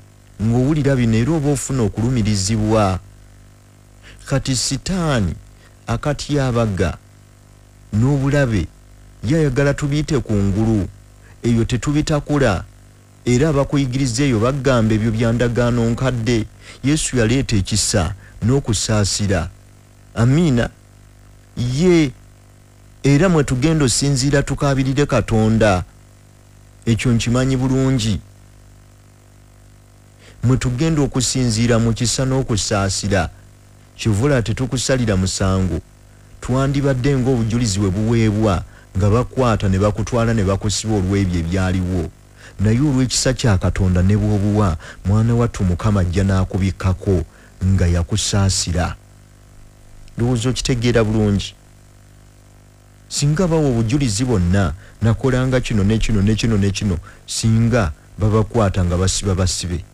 ng'owulira bino era oba ofuna okulumirizibwa. Kati Sitaani akatyabaga n'obulabe yayagala tubiyite ku ngulu, eyo tetubitakula. Era abakuyigiriza eyo bagamba ebyo bya ndagaano nkadde. Yesu yaleeta ekisa n'okusaasira. Amiina. Ye era mwe tugenda osinziira tukaabirire Katonda. Ekyo nkimanyi bulungi. Mwe tugenda okusinziira mu kisa n'okusaasira. Kivula tetukusalira musango. Twandibadde ng'obujulizi bwe buweebwa nga bakwata ne bakutwala ne bakusiba olw'ebyo ebyaliwo. Naye olw'ekisa kya Katonda ne bw'obuwa mwana wattu Mukama ajja n'akubikkako nga yakusaasira. Ndowooza okitegeera bulungi. Singa bawa obujulizi bonna nakolanga kino ne kino ne kino ne kino, singa babakwata nga basiba basibe.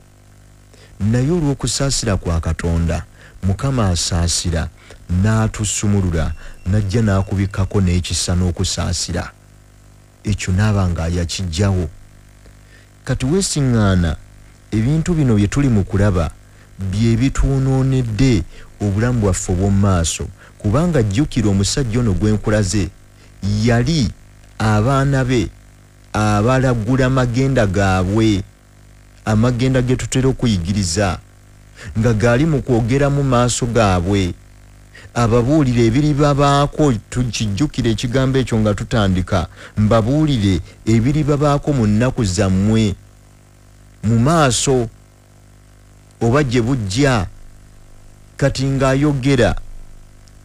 Naye olw'okusaasira kwa Katonda Mukama asaasira n'atusumulula n'ajja n'akubikkako n'ekisa n'okusaasira. Ekyo n'aba nga yakiggyawo. Kati weesiŋŋaana ebintu bino bye tuli mu kulaba bye bitwonoonedde obulamu bwaffe obw'omu maaso. Kubanga jjukira omusajja ono gwe nkulaze yali abaana be abalagula magenda gaabwe, amagenda ge tutera okuyigiriza nga gaali mu kwogera mu maaso gaabwe, ababuulire ebiribabaako. Tukijjukire ekigambo ekyo nga tutandika, mbabuulire ebiribabaako mu nnaku zammwe mu maaso oba gye bujja. Kati ng'ayogera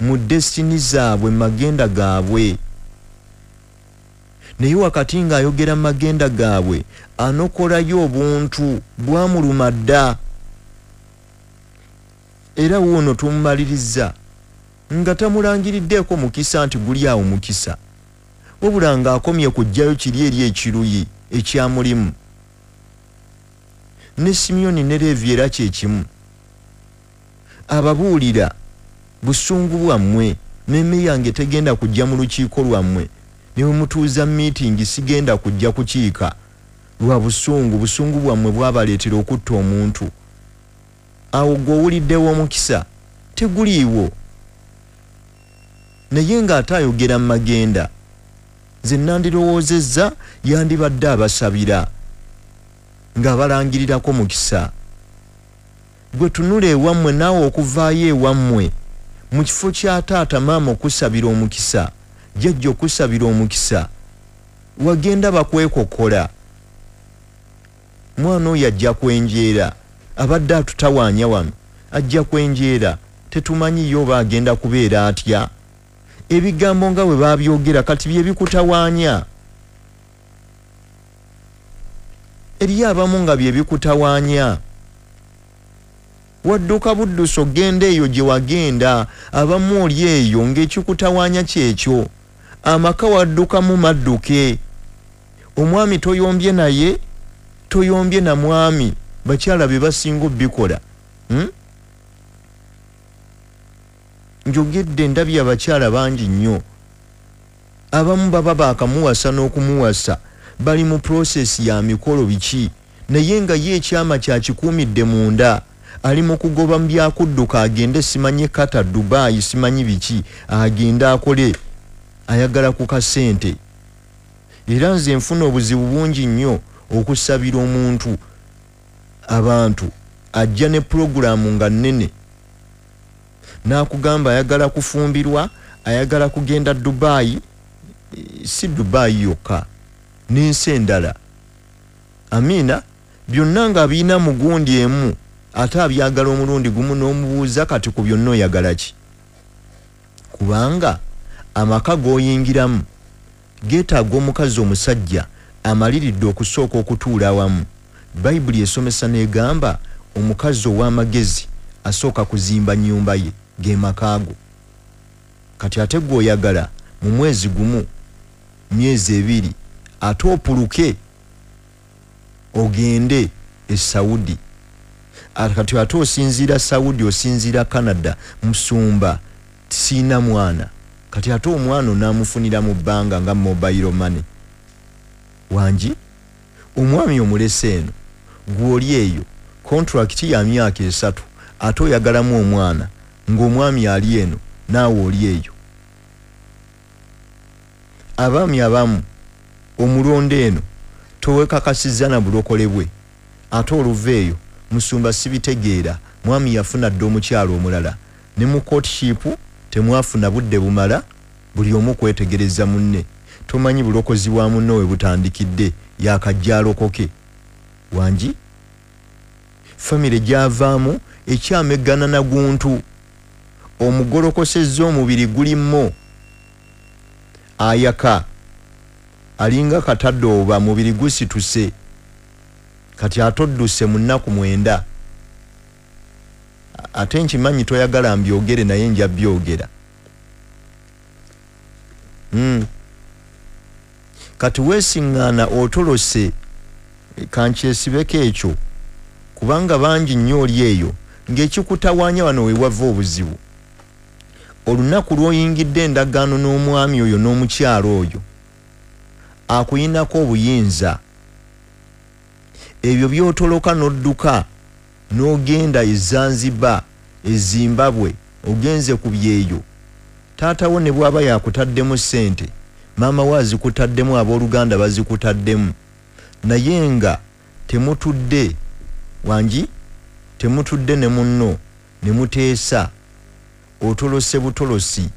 mu destiny zaabwe, magenda gaabwe. Naye wakati ng'ayogera mu magenda gaabwe anokolayo obuntu bwamuluma dda. Era wuuno tumumaliriza nga tamulangiriddeeko mukisa nti guli awo mukisa, wabula ng'akomye kuggyayo kiri eri ekiruyi ekyamulimu. Ne Simyoni ne Leevi era kye kimu. Ababuulira busungu bwammwe, mmeeme yange tegenda kujja mu lukiiko lwammwe, ne bwe mutuuza miitingi sigenda kujja kukiika lwa busungu. Busungu bwammwe bwabaleetera okutta omuntu. Awo gw'owuliddewo omukisa teguliiwo. Naye ng'ate ayogera mu magenda. Nze nandirowoozezza yandibadde abasabira ng'abalangirirako mukisa. Gwe tunula ewammwe naawe okuvaayo ewammwe mu kifo kya taata maama okusabira omukisa, jjajja okusabira omukisa, wagenda bakwekokola. Mwana oyo ajja kwenjeera, abadde atutawaanya wano, ajja kwenjeera, tetumanyiyo oba agenda kubeera atya. Ebigambo nga bwe babyogera kati bye bikutawaanya. Eriyo abamu nga bye bikutawaanya. Wadduka buddusi ogenda eyo gye wagenda, abamu oli eyo ng'ekikutawaanya kyekyo. Amaka waddukamu madduke. Omwami toyombye naye, toyombye na mwami, bakyala be basinga obbikola. Njogedde ndabye abakyala bangi nnyo. Abamu baba baakamuwasa n'okumuwasa, bali mu process ya mikolo biki, naye nga ye ekyama kyakikuumidde munda. Ali mu kugoba mu byakudduka agende simanyi Qatar, Dubai, simanyi biki, agende akole, ayagala ku kasente. Era nze nfuna obuzibu bungi nnyo okusabira omuntu, abantu ajja ne pulogulaamu nga nnene n'akugamba ayagala kufumbirwa, ayagala kugenda Dubai, si Dubai yokka n'ensi endala. Amiina, byonna nga birina mugundi emu, ate abyagala omulundi gumu n'omubuuza kati ku byonna oyagala ki? Kubanga amaka g'oyingiramu geetaaga omukazi omusajja amaliridde okusooka okutuula awamu. Bayibuli esomesa n'egamba omukazi ow'amagezi asooka kuzimba nnyumba ye, ge maka go. Kati ate gwe oyagala mu mwezi gumu, myezi ebiri, ate opuluke ogende e Saudi. Kati ate osinziira Saudi, osinziira Canada, musumba siina mwana. Kati ate omwana onaamufunira mu bbanga nga mobile money. Wangi omwami omulese eno, gw'oli eyo contract ya myaka 3, ate oyagalamu omwana ng'omwami ali eno naawe oli eyo. Abaami abamu omulonda eno towekakasizza na bulokole bwe, ate oluva eyo musumba sibitegeera, mwami yafuna dda omukyalo omulala, ne mu courtship temwafuna budde bumala buli omu kwetegereza munne. Tomanyi bulokozi bwa munno we butandikidde, yakajja alokoke. Wangi famire gy'avaamu ekyameggana na guntu, omugolokosezza omubiri gulimmo ayaka alinga katadooba, mubiri gusituse. Kati atodduse mu nnaku 9. Ate nkimanyi toyagala mbyogere, naye nja byogera. Kati weesiŋŋaana otolose, kankyesibeko ekyo, kubanga bangi nnyo oli eyo ng'ekikutawaanya wano we wava obuzibu. Olunaku lw'oyingidde endagaano n'omwami oyo n'omukyalo oyo akuyinako obuyinza, ebyo by'otoloka n'odduka n'ogenda e Zanzibar, e Zimbabwe, ogenze ku byeyo. Taata wo ne bw'aba yakutaddemu ssente, maama wo azikutaddemu, abooluganda bazikutaddemu, naye nga temutudde wangi, temutudde ne munno ne muteesa, otolose butolosi.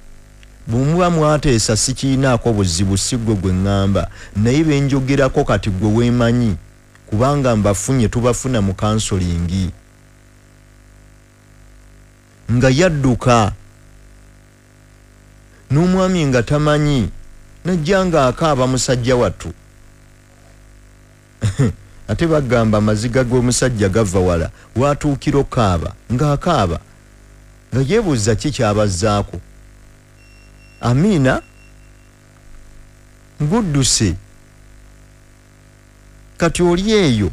Bwe muba mwateesa sikiinaako buzibu, si ggwe gwe ŋŋamba, naye be njogerako kati ggwe weemanyi, kubanga mbafunye, tubafuna mu counseling. Nga yadduka n'omwami nga tamanyi, najja nga akaaba musajja wattu. Ate bagamba amaziga g'omusajja gava wala, watuukira okaaba, ng'akaaba nga yeebuuza ki kyabazzaako. Amiina, ngudduse. Kati oli eyo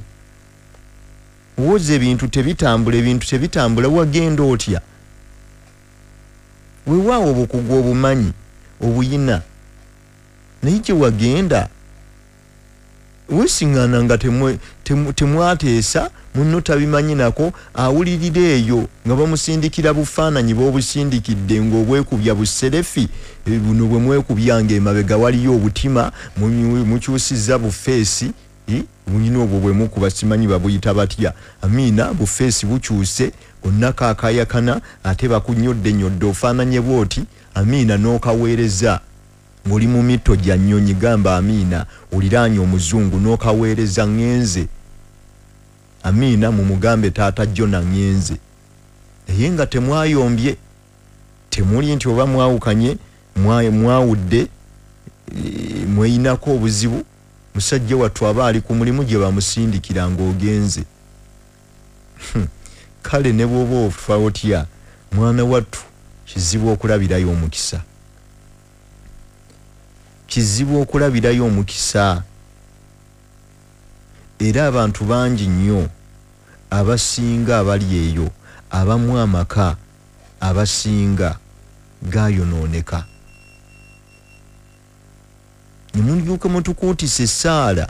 woza ebintu tebitambula, ebintu tebitambula, wagenda otya? Weewaawo obukugu obumanyi obuyina, naye gye wagenda weesiŋŋaana nga temwateesa, munno tabimanyi nako, awulirira eyo nga bamusindikira bufaananyi b'obusindikidde ng'obwekubya buserefi buno bwe mwekubyanga emabega, waliyo obutima mukyusizza bufeesi bulina obwo bwe mukuba, simanyi babuyita batya. Amiina, bufeesi bukyuse onna kaakayakana, ate bakunyodde nyodde ofaananye bw'oti. Amiina, n'okaweereza ng'oli mu mitto gya nnyonyi, gamba amiina, oliraanye omuzungu n'okaweereza ŋŋenze. Amiina, mumugambe taata Jona ŋŋenze. Naye nga temwayombye, temuli nti oba mwawukanye, mwawudde, mweyinako obuzibu. Musajja wattu aba ali ku mulimu gye bamusindikira ng'ogenze. Kale ne bw'oba ofa otya, mwana wattu, kizibu okulabirayo omukisa, kizibu okulabirayo omukisa. Era abantu bangi nnyo abasinga abali eyo, abamu amaka abasinga gayonooneka. Ne mulyoka mutukuutisa essaala.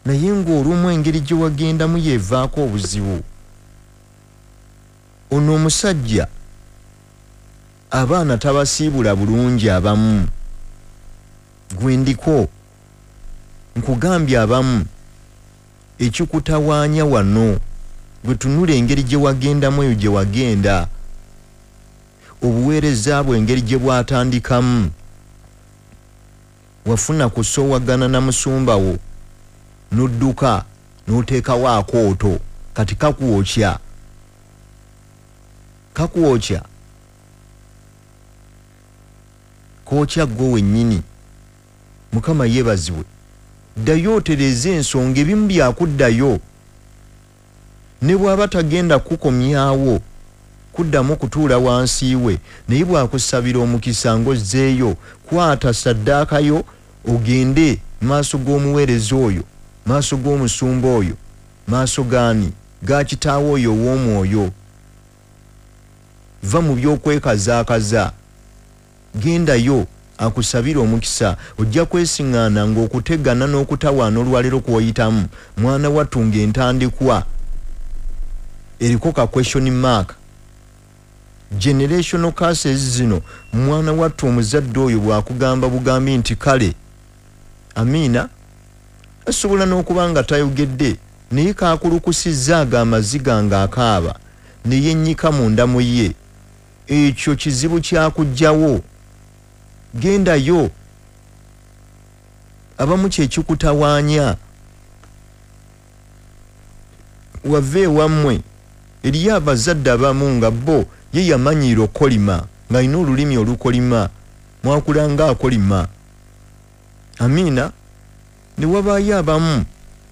Naye ng'olumu engeri gye wagendamu yeevaako obuzibu. Ono omusajja abaana tabasiibula bulungi abamu. Gwendiko nkugambye abamu ekikutawaanya wano, gwe tunula engeri gye wagendamu eyo gye wagenda, obuweereza bwe engeri gye bwatandikamu. Wafuna kusoowagana na musumba wo, n'odduka n'oteekawo akooto, kati kakwokya. Kakwokya. Kookya ggwe wennyini. Mukama yeebazibwe. Ddayo otereeze ensonga, ebimu byakuddayo. Ne bw'aba tagenda kukomyawo kuddamu kutuula wansi we, naye bw'akusabira omukisa ng'ozzeeyo, kwata saddaaka yo ogende maaso g'omuweereza oyo, maaso g'omusumba oyo, maaso gaani ga kitaawo oyo ow'omwoyo. Va mu by'okwekazaakaza, gendayo akusabira omukisa. Ojja kwesiŋŋaana ng'okutegana n'okutawaana olwaleero kw'oyitamu. Mwana wattu ng'entandikwa eriko ka question mark. Generational curses zino, mwana wattu omuzadde oyo bw'akugamba bugambi nti kale amiina, asobola n'okuba nga tayogedde, naye kaakulukusizza ago amaziga ng'akaaba ne yennyika munda mu ye. Ekyo kizibu kyakuggyawo. Gendayo. Abamu kye kikutawaanya. Wave ewammwe. Eriyo abazadde abamu nga bo ye yamanyiira okukolima, ng'alina olulimi olukolima, mwakula ng'akolima. Amiina. Ne wabaayo abamu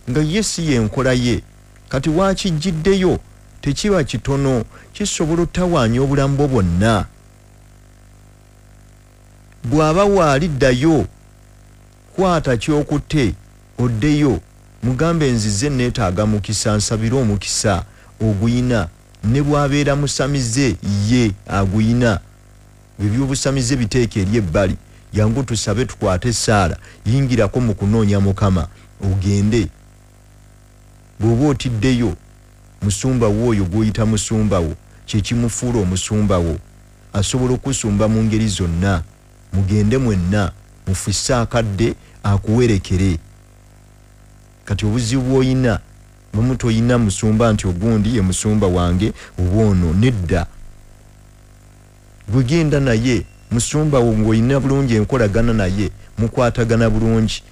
nga ye si y'enkola ye. Kati waakijjiddeyo tekiba kitono, kisobola ottawaanya obulamu bwo bwonna. Bw'aba waaliddayo, kwata ky'okutte oddeyo, mugambe nzize neetaaga mukisa, nsabire omukisa oguyina. Ne bw'abeera musamize ye aguyina. Ebyobusamize biteeke eri ebbali, jangu tusabe tukwate essaala, yingirako mu kunoonya Mukama ogende. Bw'oba otiddeyo, musumba wo oyo gw'oyita musumba wo, kye kimufuula omusumba wo, asobola okusumba mu ngeri zonna. Mugende mwenna mufisse akadde akuwerekere. Kati obuzibu bw'oyina, bamu toyina musumba nti ogundi ye musumba wange oba ono, nedda. Gwe genda naye musumba wo ng'olina bulungi enkolagana naye, mukwatagana bulungi,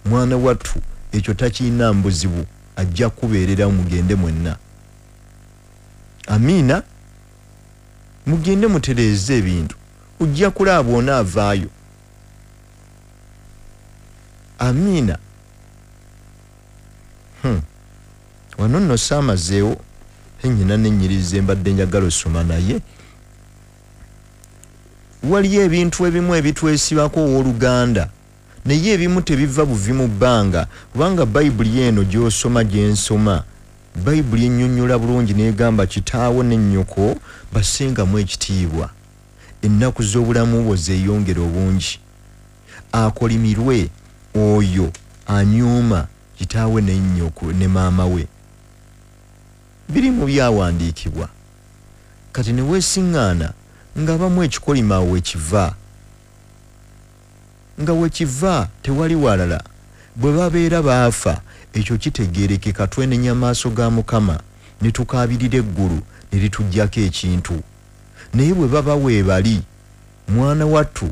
mwana wattu ekyo takirina mbuzibu, ajja kubeererawo, mugende mwenna. Amiina. Mugende mutereeze ebintu, ojja kulaba bw'onaavaayo. Amiina. Wano nno saamazeewo ennyina n'ennyiririza embadde njagala osoma, naye waliyo ebintu ebimu ebitwesibako owooluganda, naye ebimu tebiva buvi mu bbanga, kubanga Bayibuli eno gy'osoma gye nsoma, Bayibuli ennyonnyola bulungi n'egamba kitaawo ne nnyoko bassengamu ekitiibwa, ennaku z'obulamu bwo zeeyongera obungi. Akolimirwe oyo anyooma kitaawe ne nnyoko ne maama we. Biri mu byawandiikibwa. Kati ne weesiŋŋaana ng'abamu ekikolimo awo wekiva, nga wekiva tewali walala. Bwe babeera baafa, ekyo kitegeerekeka, twenenya maaso ga Mukama ne tukaabirira eggulu ne lituggyako ekintu. Naye bwe baba weebali, mwana wattu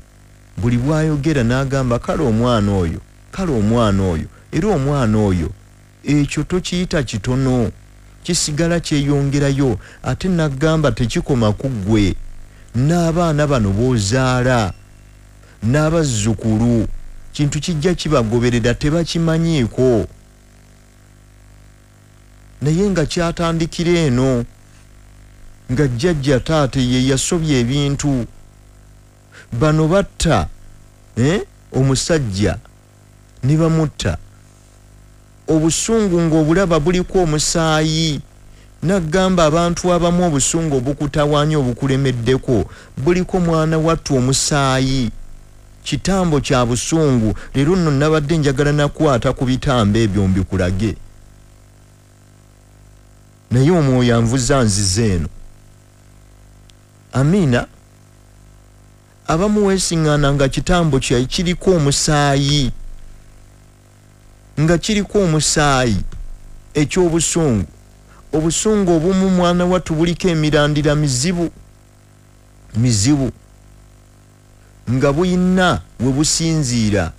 buli bw'ayogera n'agamba kale omwana oyo, kale omwana oyo, era omwana oyo, ekyo tokiyita kitono, kisigala kyeyongerayo. Ate n'agamba tekikoma ku ggwe, n'abaana bano b'ozaala n'abazzukulu, kintu kijja kibagoberera, tebakimanyiiko. Naye nga kyatandikira eno, nga jjajja taata ye yasobya ebintu. Bano batta omusajja ne bamutta, obusungu ng'obulaba buliko omusaayi. N'agamba abantu abamu obusungu obukutawaanya obukulemeddeko buliko mwana wattu omusaayi. Kitambo kya busungu. Leero nno nabadde njagala nakwata ku bitambo ebyo mbikulage, naye omwoyo anvuza nzize eno. Amina. Abamu weesiŋŋaana nga kitambo kya kiriko omusaayi, nga kiriko omusaayi eky'obusungu. Obusungu obumu mwana wattu buliko emirandira mizibu mizibu, nga buyina we businziira.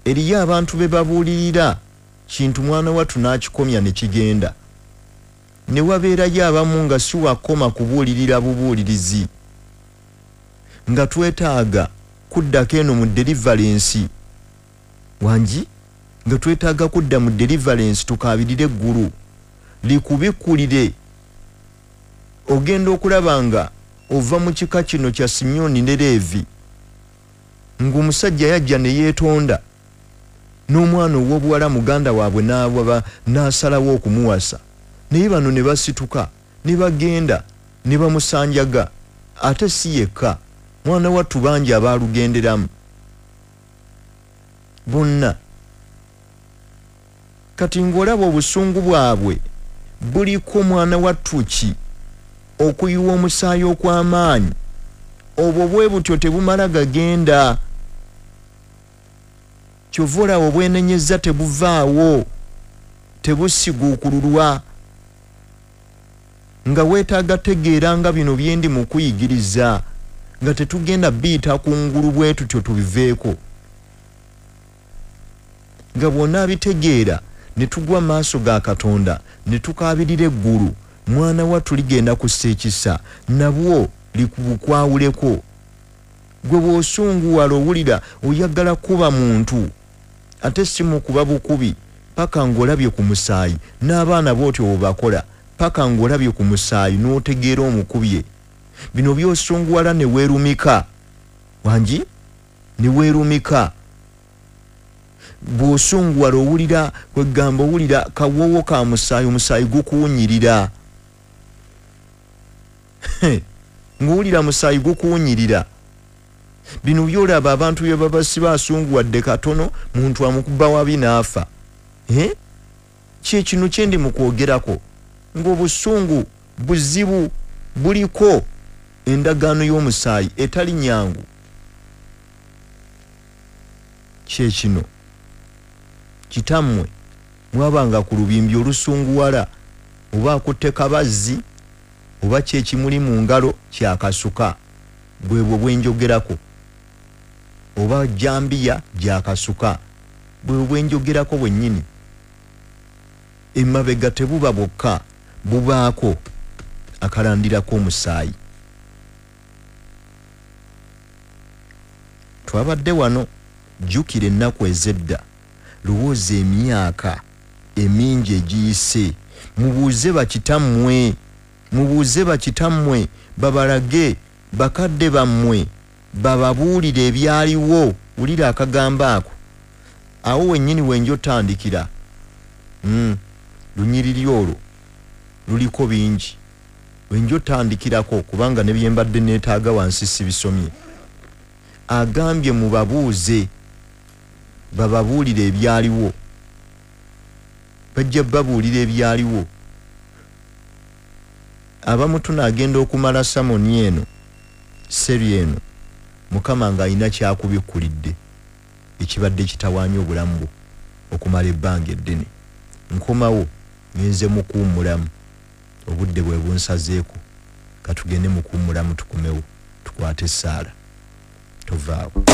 Eriyo abantu be babuulirira kintu mwana wattu n'akikomya ne kigenda. Ne wabeerayo abamu nga si wakoma kubuulirira bubuulirizi, nga twetaaga kuddako eno mu deliverance. Wangi nga twetaaga kudda mu deliverance, tukaabirire eggulu likubikkulire. Ogenda okulaba nga ova mu kika kino kya Simyoni ne Leevi, ng'omusajja yajja ne yeetonda n'omwana ow'obuwala muganda waabwe n'asalawo okumuwasa, naye bano ne basituka ne bagenda ne bamusanjaga. Ate si yekka, mwana wattu bangi abaalugenderamu bonna. Kati ng'olaba obusungu bwabwe buliko mwana wattu ki okuyiwa omusaayi okw'amaanyi. Obwo bwe butyo tebumala gagenda. Kyova olaba obwenenyeza tebuvaawo, tebusiguukululwa. Nga weetaaga tegeera nga bino byendi mu kuyigiriza, nga tetugenda biyita kungulu bwe tutyo tubiveeko. Nga bw'onaabitegeera ne tugwa maaso ga Katonda ne tukaabirira eggulu, mwana wattu ligenda kussa ekisa nabwo likubukwawuleko. Gwe bw'osunguwala owulira oyagala kuba muntu, ate si mu kuba bukubi paka ng'olabye ku musaayi. N'abaana bw'otyo bwe bakola paka ng'olabye ku musaayi n'otegeera omukubye. Bino by'osunguwala ne weerumika, wangi ne weerumika. Bw'osunguwala owulira kwegamba owulira kawoowo ka musaayi, omusaayi gukuwunyirira. Ng'owulira musaayi gukuwunyirira. Bino by'olaba abantu bye babasiba asunguwadde katono, muntu amukuba wabi n'afa. Kye kino kye ndi mu kwogerako, ng'obusungu buzibu buliko endagaano y'omusaayi etali nyangu. Kye kino kitammwe mwabanga ku lubimbi olusunguwala, oba akutte kabazzi oba kyekimuli mu ngalo kyakasuka, bwebwo bwenjogerako, oba jambiya gyakasuka, bwebwo bwenjogerako bwennyini. Emabega tebuba bwokka, bubaako akalandirako omusaayi. Twabadde wano, jjukira ennaku ez'edda, lowooza emyaka emingi egiyise, mubuuze bakitammwe, mubuuze bakitammwe babalage, bakadde bammwe bababuulire ebyaliwo. Wulira akagambo ako, awo wennyini wenja otandikira. Lunyiriri olwo luliko bingi, wenja otandikirako kubanga ne byembadde neetaaga wansi sibisomye. Agambye mubabuuze bababuulire ebyaliwo, bajja babuulira ebyaliwo. Abamu tunaagenda okumala samoni eno seri eno, Mukama ng'alina kyakubikkulidde ekibadde kitawaanya obulamu bwo okumala ebbanga eddene. Nkomawo ngenze mukuwummulamu, obudde bwe bunsazeeko, katugende mukuwummulamu tukomewo tukwate essaala. Tovaawo.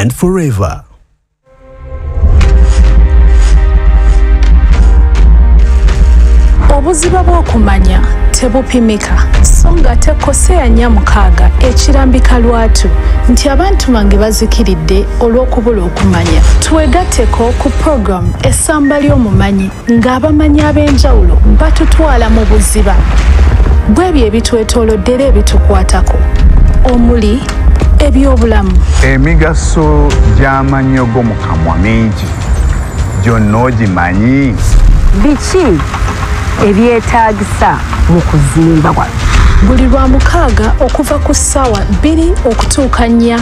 and forever. Obuziba bw'okumanya tebupimika, so nga tekoseya 4:6 ekirambika lwatu nti abantu bange bazikiridde olw'okubula okumanya. Twegatteko ku program Essamba ly'Omumanyi ng'abamanyi ab'enjawulo batutwala mu buziba bw'ebyo ebitwetoolodde era ebitukwatako, omuli ebyobulamu. Emigaso gy'amannyo go mu kamwa mingi, gyonna ogimanyi? Biki ebyetaagisa mu kuzimba wano? Buli lwa mukaaga okuva ku ssaawa 2 okutuuka 4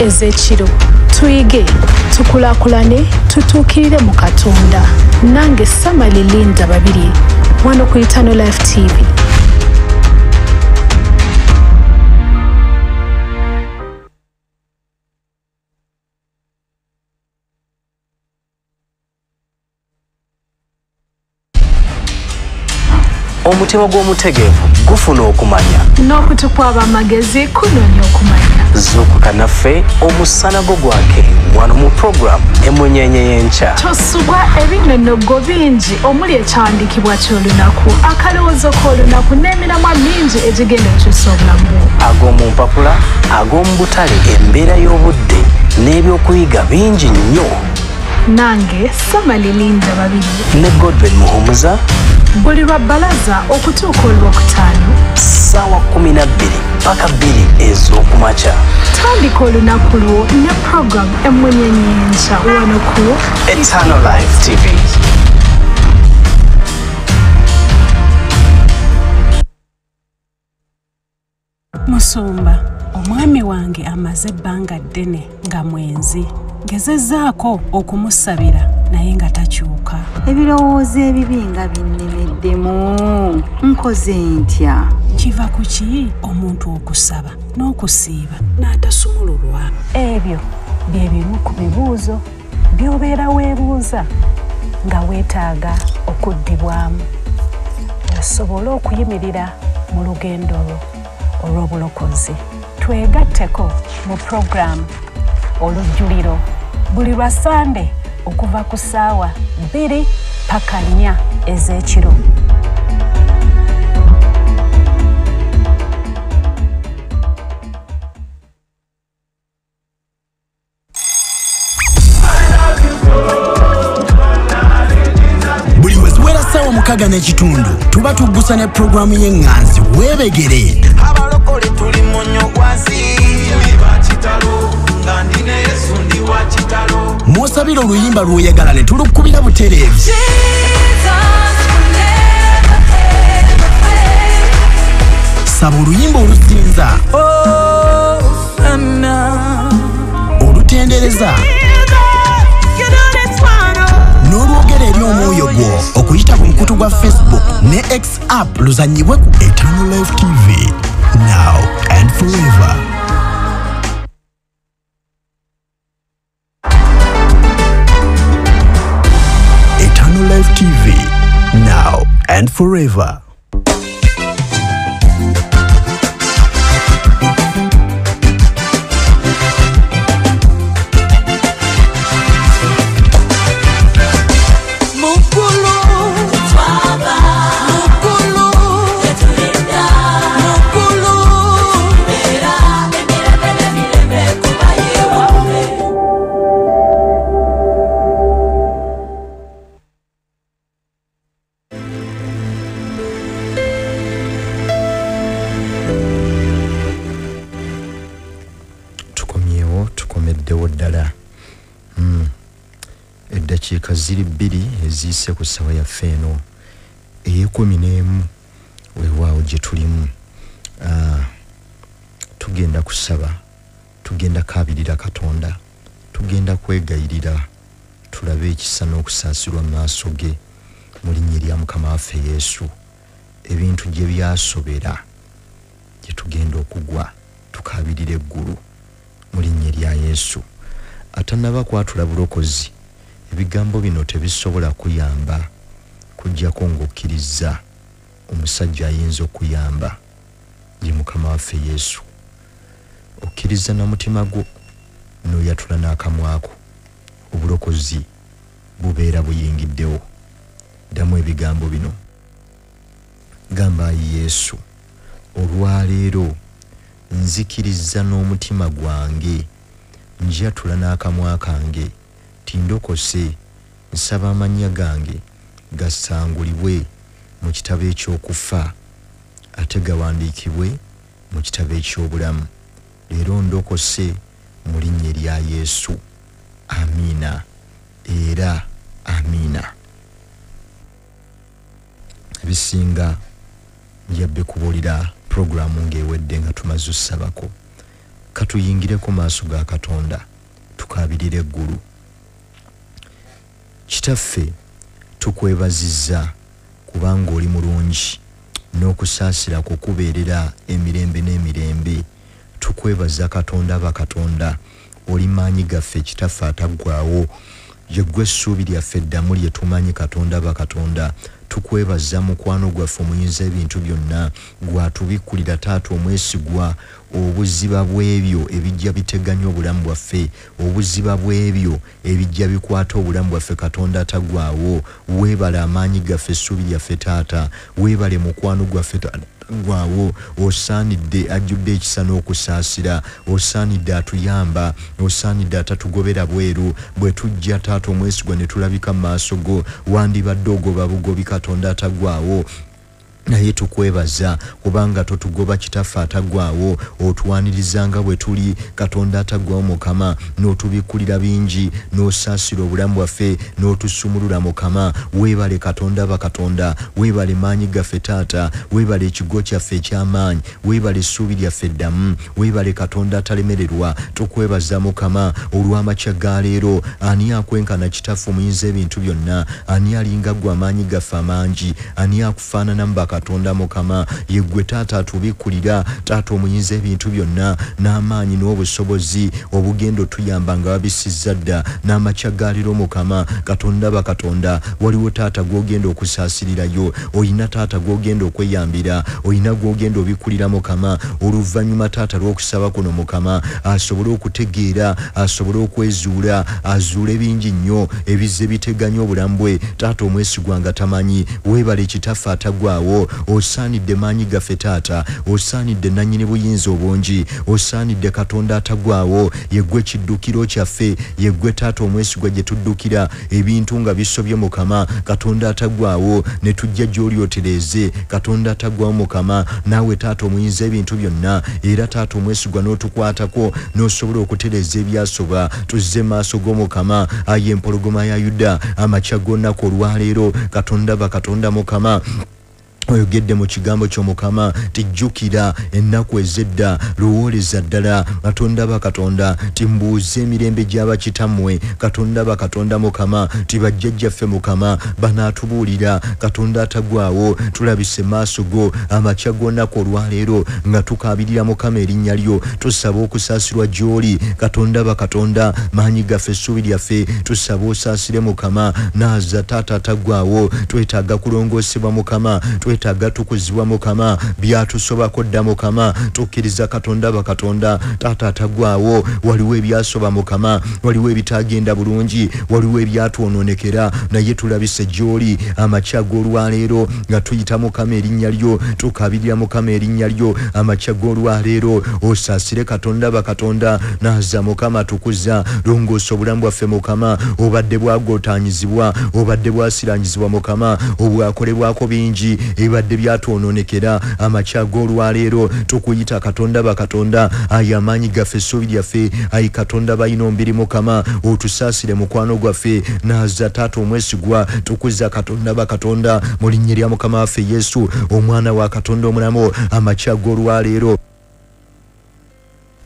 ez'ekiro, tuyige, tukulaakulane, tutuukirire mu Katonda. Nange Samali Linda Babirye, wano ku Eternal Life TV. Omutima gw'omutegeevu gufuna okumanya, n'okutukwaba amagezi kunoonya okumanya. Zuukuka naffe omusana gwo gwake wano mu puroguramu Emunyenye y'Enkya. Tosubwa ebinonogo bingi omuli ekyawandiikibwa ky'olunaku, akalowoozo k'olunaku n'emiramwa mingi egigenda okukyusa obulamu bwo. Ag'omu mpapula, ag'omu butale, embeera y'obudde n'ebyokuyiga bingi nnyo. Nange Samali Linda Babirye ne Godwin Muhumuza, buli lwa bbalaza okutuuka olwokutaano ssaawa 12 paka 2 ez'okumakya. Tandika olunaku lwo ne program Emunyenye y'Enkya wano ku Eternal Life TV. Musumba, omwami wange amaze ebbanga ddene nga mwenzi. Ngezezzaako okumusabira naye nga takyuka. Ebirowoozo ebibi nga binnemeddemu, nkoze ntya? Kiva ku ki omuntu okusaba n'okusiiba n'atasumululwa? Ebyo bye bimu ku bibuuzo by'obeera weebuuza nga weetaaga okuddibwamu osobole okuyimirira mu lugendo lwo olw'obulokozi. Twegatteko mu puroguramu Olujjuliro buli lwa Sande okuva ku ssaawa 2 paka 4 ez'ekiro. Buli we ziwera ssaawa 6:15 tuba tuggusa ne puroguramu y'Eŋŋanzi Weebegere. Abalokole tuli munnyo gwansi, mwosabira oluyimba lw'oyagala ne tulukubira butereevu. Saba oluyimba olusinza, olutendereza n'olwogera eri omwoyo gwo okuyita ku mukutu gwa Facebook ne X app luzannyibwe ku Eternal Life TV, now and forever. Eternal Life TV, now and forever. Eddakiika ziri 2 eziyise ku ssaawa yaffe eno ey'e11 weewaawo gye tulimu. Tugenda kusaba, tugenda kaabirira Katonda, tugenda kwegayirira tulabe ekisa n'okusaasirwa mu maaso ge mu linnya erya Mukama waffe Yesu. Ebintu gye byasobera gye tugenda okugwa tukaabirira eggulu mu linnya erya Yesu. Atannaba kwatula bulokozi, ebigambo bino tebisobola kuyamba kujjako ng'okkiriza omusajja ayinza okuyamba ye Mukama waffe Yesu. Okkiriza na mutima gwo n'oyatula n'akamwako, obulokozi bubeera buyingiddewo. Ddamu ebigambo bino, gamba: Yesu, olwaleero nzikiriza n'omutima gwange, njatula n'akamwa kange tindokose, nsaba amannya gange gasangulibwe mu kitabo eky'okufa ate gawandiikibwe mu kitabo eky'obulamu. Leero ndokose mu linnya erya Yesu. Amiina era amiina. Ebisinga njabbe kubuulira puroguramu ng'ewedde nga tumaze ossabako. Katuyingire ku maaso ga Katonda tukaabirire eggulu. Kitaffe, tukwebazizza kubanga oli mulungi n'okusaasira kwo kubeerera emirembe n'emirembe. Tukwebaza Katonda bakatonda, oli maanyi gaffe Kitaffe ataggwaawo, ye ggwe essuubi lyaffe eddamu lye tumanyi Katonda bakatonda. Tukwebaza mukwano gwaffe omuyinza ebintu byonna, gwatubikkulira taata omwesigwa obuziba bw'ebyo ebijja biteganya obulamu bwaffe, obuziba bw'ebyo ebijja bikwata obulamu bwaffe. Katonda ataggwaawo, weebale amaanyi gaffe essuubi lyaffe taata, weebale mukwano gwaffe gwawo, osaanidde ajjudde ekisa n'okusaasira, osaanidde atuyamba, osaanidde atatugobera bweru. Bwe tujja taata omwesigwa ne tulabika mu maaso go, wandibadde ogoba bugobi Katonda ataggwaawo, naye tukwebaza kubanga totugoba Kitaffe ataggwaawo, otwaniriza nga bwe tuli Katonda ataggwaawo Mukama, n'otubikkulira bingi, n'osaasira obulamu bwaffe, n'otusumulula Mukama. Weebale Katonda bakatonda, weebale maanyi gaffe taata, weebale ekigo kyaffe eky'amaanyi, weebale essuubi lyaffe eddamu, weebale Katonda atalemererwa. Tukwebaza Mukama olw'amakya ga leero. Ani akwenkana Kitaffe omuyinza ebintu byonna? Ani alinga ggwe amaanyi gaffe amangi? Ani akufaanana mu Katonda Mukama? Ye ggwe taata atubikkulira, taata omuyinza ebintu byonna, n'amaanyi n'obusobozi obugenda otuyamba nga babisizza dda. N'amakya ga leero Mukama Katonda bakatonda, waliwo taata gw'ogenda okusaasirirayo, oyina taata gw'ogenda okweyambira, oyina gw'ogenda obikkulira Mukama. Oluvannyuma taata lw'okusaba kuno Mukama asobole okutegeera, asobole okwezuula, azuule bingi nnyo ebizze biteganya obulamu bwe, taata omwesigwa nga tamanyi. Weebale Kitaffe ataggwaawo, osaanidde maanyi gaffe taata, osaanidde nannyini buyinza obungi, osaanidde Katonda ataggwaawo, ye ggwe kiddukiro kyaffe, ye ggwe taata omwesigwa gye tuddukira ebintu nga bisobye Mukama. Katonda ataggwaawo, ne tujja gy'oli otereeze Katonda ataggwaawo Mukama. Naawe taata omuyinza ebintu byonna, era taata omwesigwa n'otukwatako n'osobola okutereeza ebyasoba. Tuzze maaso go Mukama, ayi empologoma ya Yuda, amakya g'olunaku olwaleero Katonda bakatonda Mukama, oyogedde mu kigambo kyo Mukama, tijjukira ennaku ez'edda, lowooleza ddala Katonda bakatonda, timbuuze emirembe gy'abakitammwe Katonda bakatonda Mukama, tibajjajjaffe Mukama banaatubuulira. Katonda ataggwaawo, tulabise maaso go amakya g'olunaku olwaleero nga tukaabirira Mukama erinnya lyo, tusaba okusaasirwa gy'oli Katonda bakatonda, maanyi gaffe essuubi lyaffe, tusaba osaasire Mukama. Naaza taata ataggwaawo, twetaaga kulongoosebwa Mukama, twetaaga tukuzibwa Mukama, byatusobako dda Mukama. Tukkiriza Katonda bakatonda, taata ataggwaawo, waliwo ebyasoba Mukama, waliwo ebitagenda bulungi, waliwo ebyatwonoonekera, naye tulabise gy'oli amakya g'olwaleero nga tuyita Mukama erinnya lyo, tukaabirira Mukama erinnya lyo amakya g'olwaleero. Osaasire Katonda bakatonda, naaza Mukama tukuza, longoosa obulamu bwaffe Mukama, obadde bwagootaanyizibwa, obadde bwasiranyizibwa Mukama, obwakolebwako bingi ebadde byatwonoonekera. Amakya g'olwaleero tukuyita Katonda bakatonda, ayi amaanyi gaffe essuubi lyaffe, ayi Katonda balina omubiri Mukama, otusaasire mukwano gwaffe. Naaza taata omwesigwa, tukuza Katonda bakatonda mu linnya lya Mukama waffe Yesu, omwana wa Katonda omulamu. Amakya g'olwaleero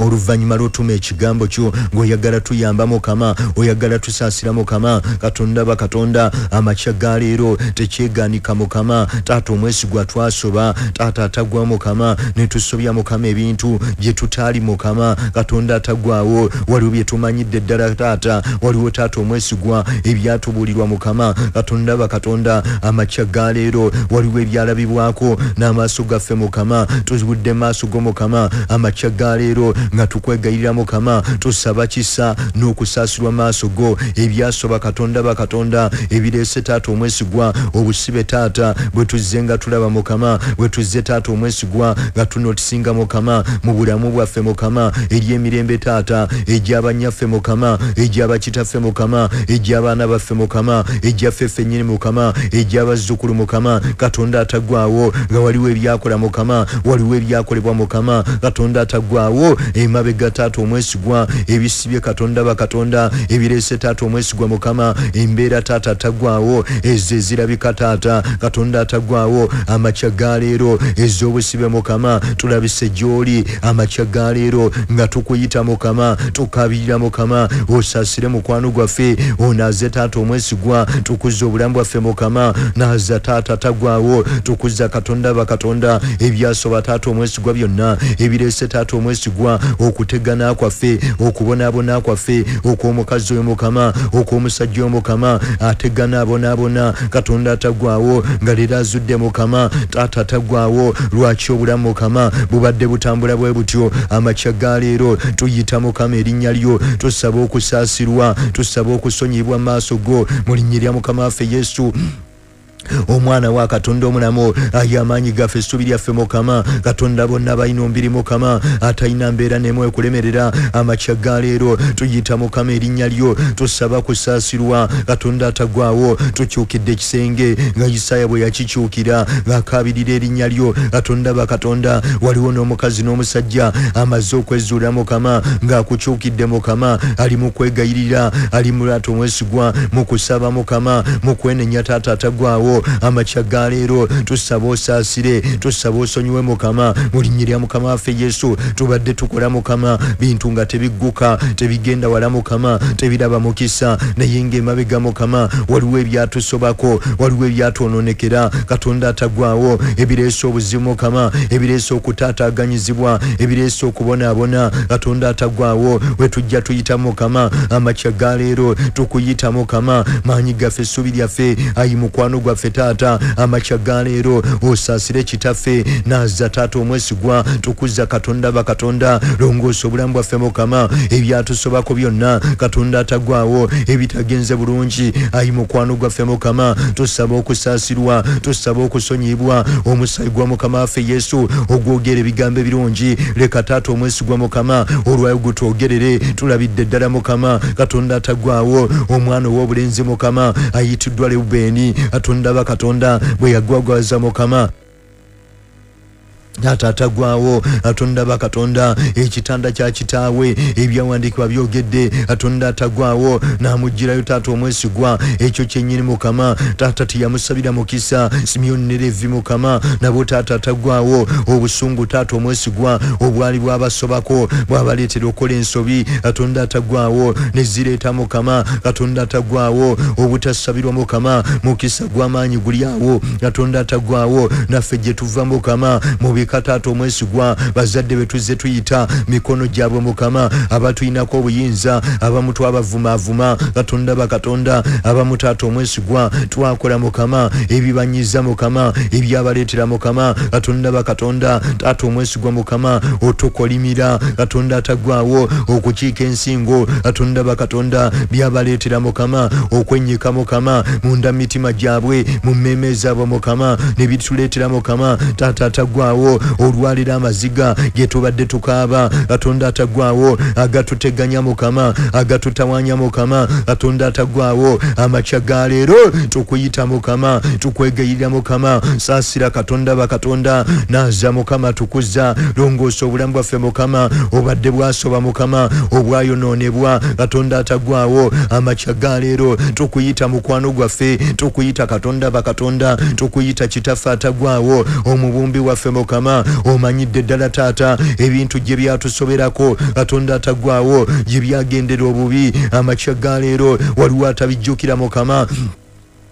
oluvannyuma lw'otuma ekigambo kyo ng'oyagala tuyamba Mukama, oyagala tusaasira Mukama. Katonda bakatonda, amakya ga leero tekyeganika Mukama, taata omwesigwa twasoba, taata ataggwa Mukama, ne tusobya Mukama ebintu gye tutaali Mukama. Katonda ataggwaawo, waliwo bye tumanyidde ddala taata, waliwo taata omwesigwa ebyatubuulirwa Mukama. Katonda bakatonda, amakya ga leero waliwo ebyalabibwako n'amaaso gaffe Mukama, tuzibudde maaso go Mukama. Amakya ga leero nga tukwegayirira Mukama, tusaba kisa n'okusaasirwa maaso go. Ebyasoba Katonda bakatonda ebireese taata omwesigwa obusibe taata bwe tuzze nga tulaba Mukama, bwe tuzze taata omwesigwa nga tunotisinga Mukama mu bulamu bwaffe Mukama, eri emirembe taata egy'abanyaffe Mukama, egy'abakitaffe Mukama, egy'abaana baffe Mukama, egyaffe ffennyini Mukama, egy'abazzukulu Mukama. Katonda ataggwaawo nga waliwo ebyakola Mukama, waliwo ebyakolebwa Mukama. Katonda ataggwaawo emabega taata omwesigwa ebisibye Katonda bakatonda ebireese taata omwesigwa Mukama, embeera taata ataggwaawo ezo ezirabika taata Katonda ataggwaawo. Amakya ga leero ez'obusibe Mukama tulabise gy'oli, amakya ga leero nga tukuyita Mukama, tukabirira Mukama, osaasire mukwano gwaffe onaaze taata omwesigwa, tukuza obulamu bwaffe Mukama, naaza taata ataggwaawo, tukuza Katonda bakatonda ebyasoba taata omwesigwa byonna ebireese taata omwesigwa okutegana kwaffe, okubonaabona kwaffe, okw'omukazi oyo Mukama, okw'omusajja oyo Mukama ategana abonaabona. Katonda ataggwaawo nga leero azudde Mukama, taata ataggwaawo, lwaki obulamu Mukama bubadde butambula bwe butyo? Amakya ga leero tuyita Mukama erinnya lyo, tusaba okusaasirwa, tusaba okusonyiyibwa maaso go mu linnya lya Mukama waffe Yesu omwana wa Katonda omulamu. Ayi amaanyi gaffe, essuubi lyaffe Mukama, Katonda bonna balina omubiri Mukama atalina mbeera n'emu ekulemerera. Amakya ga leero tuyita Mukama erinnya lyo, tusaba kusaasirwa Katonda ataggwaawo. Tukyukidde ekisenge nga Isaaya bwe yakikyukira ng'akaabirira erinnya lyo Katonda bakatonda. Waliwo n'omukazi n'omusajja amaze okwezuula Mukama ng'akukyukidde Mukama, ali mu kwegayirira, ali mu laato omwesigwa mu kusaba Mukama, mu kwenenya taata ataggwaawo. Amakya ga leero tusaba osaasire, tusaba osonyiwe Mukama mu linnya lya Mukama waffe Yesu. Tubadde tukola Mukama bintu nga tebigguka, tebigenda wala Mukama, tebiraba mukisa, naye ng'emabega Mukama waliwo ebyatusobako, waliwo ebyatwononekera Katonda ataggwaawo, ebireese obuzibu Mukama, ebireese okutaataaganyizibwa, ebireese okubonaabona Katonda ataggwaawo. We tujja tuyita Mukama amakya ga leero tukuyita Mukama, maanyi gaffe, essuubi lyaffe, ayi mukwano gwaffe taata. Amakya ga leero osaasire kitaffe, naaza taata omwesigwa, tukuza Katonda bakatonda, longoosa obulamu bwaffe Mukama, ebyatusobako byonna Katonda ataggwaawo, ebitagenze bulungi, ayi mukwano gwaffe Mukama, tusaba okusaasirwa, tusaba okusonyiyibwa. Omusaayi gwa Mukama waffe Yesu ogwogera ebigambo ebirungi, leka taata omwesigwa Mukama olwayo gutwogerere. Tulabidde ddala Mukama Katonda ataggwaawo omwana ow'obulenzi Mukama ayitiddwa Lewubeeni, Katonda bakatonda bwe yagwagwaza Mukama taata ataggwaawo, Katonda bakatonda ekitanda kya kitaawe ebyawandiikibwa byogedde, Katonda ataggwaawo n'amuggyirayo taata omwesigwa. Ekyo kyennyini Mukama taata teyamusabira mukisa. Simyoni ne Levi Mukama nabo taata ataggwaawo obusungu taata omwesigwa obwali bwabasobako bwabaleetera okukola ensobi, Katonda ataggwaawo ne zireeta Mukama, Katonda ataggwaawo obutasabirwa Mukama mukisa gw'amaanyi guli awo, Katonda ataggwaawo naffe gye tuva Mukama mu bika taata omwesigwa bazadde be tuzze tuyita mikono gyabwe Mukama, abatuyinako obuyinza, abamu twabavumaavuma Katonda bakatonda, abamu taata omwesigwa twakola Mukama ebibanyiza Mukama, ebyabaleetera Mukama Katonda bakatonda. Taata omwesigwa Mukama otukolimira Katonda ataggwaawo okukiika ensingo Katonda bakatonda byabaleetera Mukama okwennyika Mukama munda mitima gyabwe mu mmeeme zaabwe Mukama, ne bituleetera Mukama taata ataggwaawo olwalira amaziga ge tubadde tukaaba Katonda ataggwaawo agatuteganya Mukama, agatutawanya Mukama Katonda ataggwaawo. Amakya ga leero tukuyita Mukama, tukwegayirira Mukama, saasira Katonda bakatonda, naaza Mukama tukuza, longoosa obulamu bwaffe Mukama obadde bwasoba Mukama obwayonoonebwa Katonda ataggwaawo. Amakya ga leero tukuyita mukwano gwaffe, tukuyita Katonda bakatonda, tukuyita kitaffe ataggwaawo omubumbi waffe Mukama, omanyidde ddala taata ebintu gye byatusoberako Katonda ataggwaawo gye byagendera obubi. Amakya ga leero waliwo atabijjukira Mukama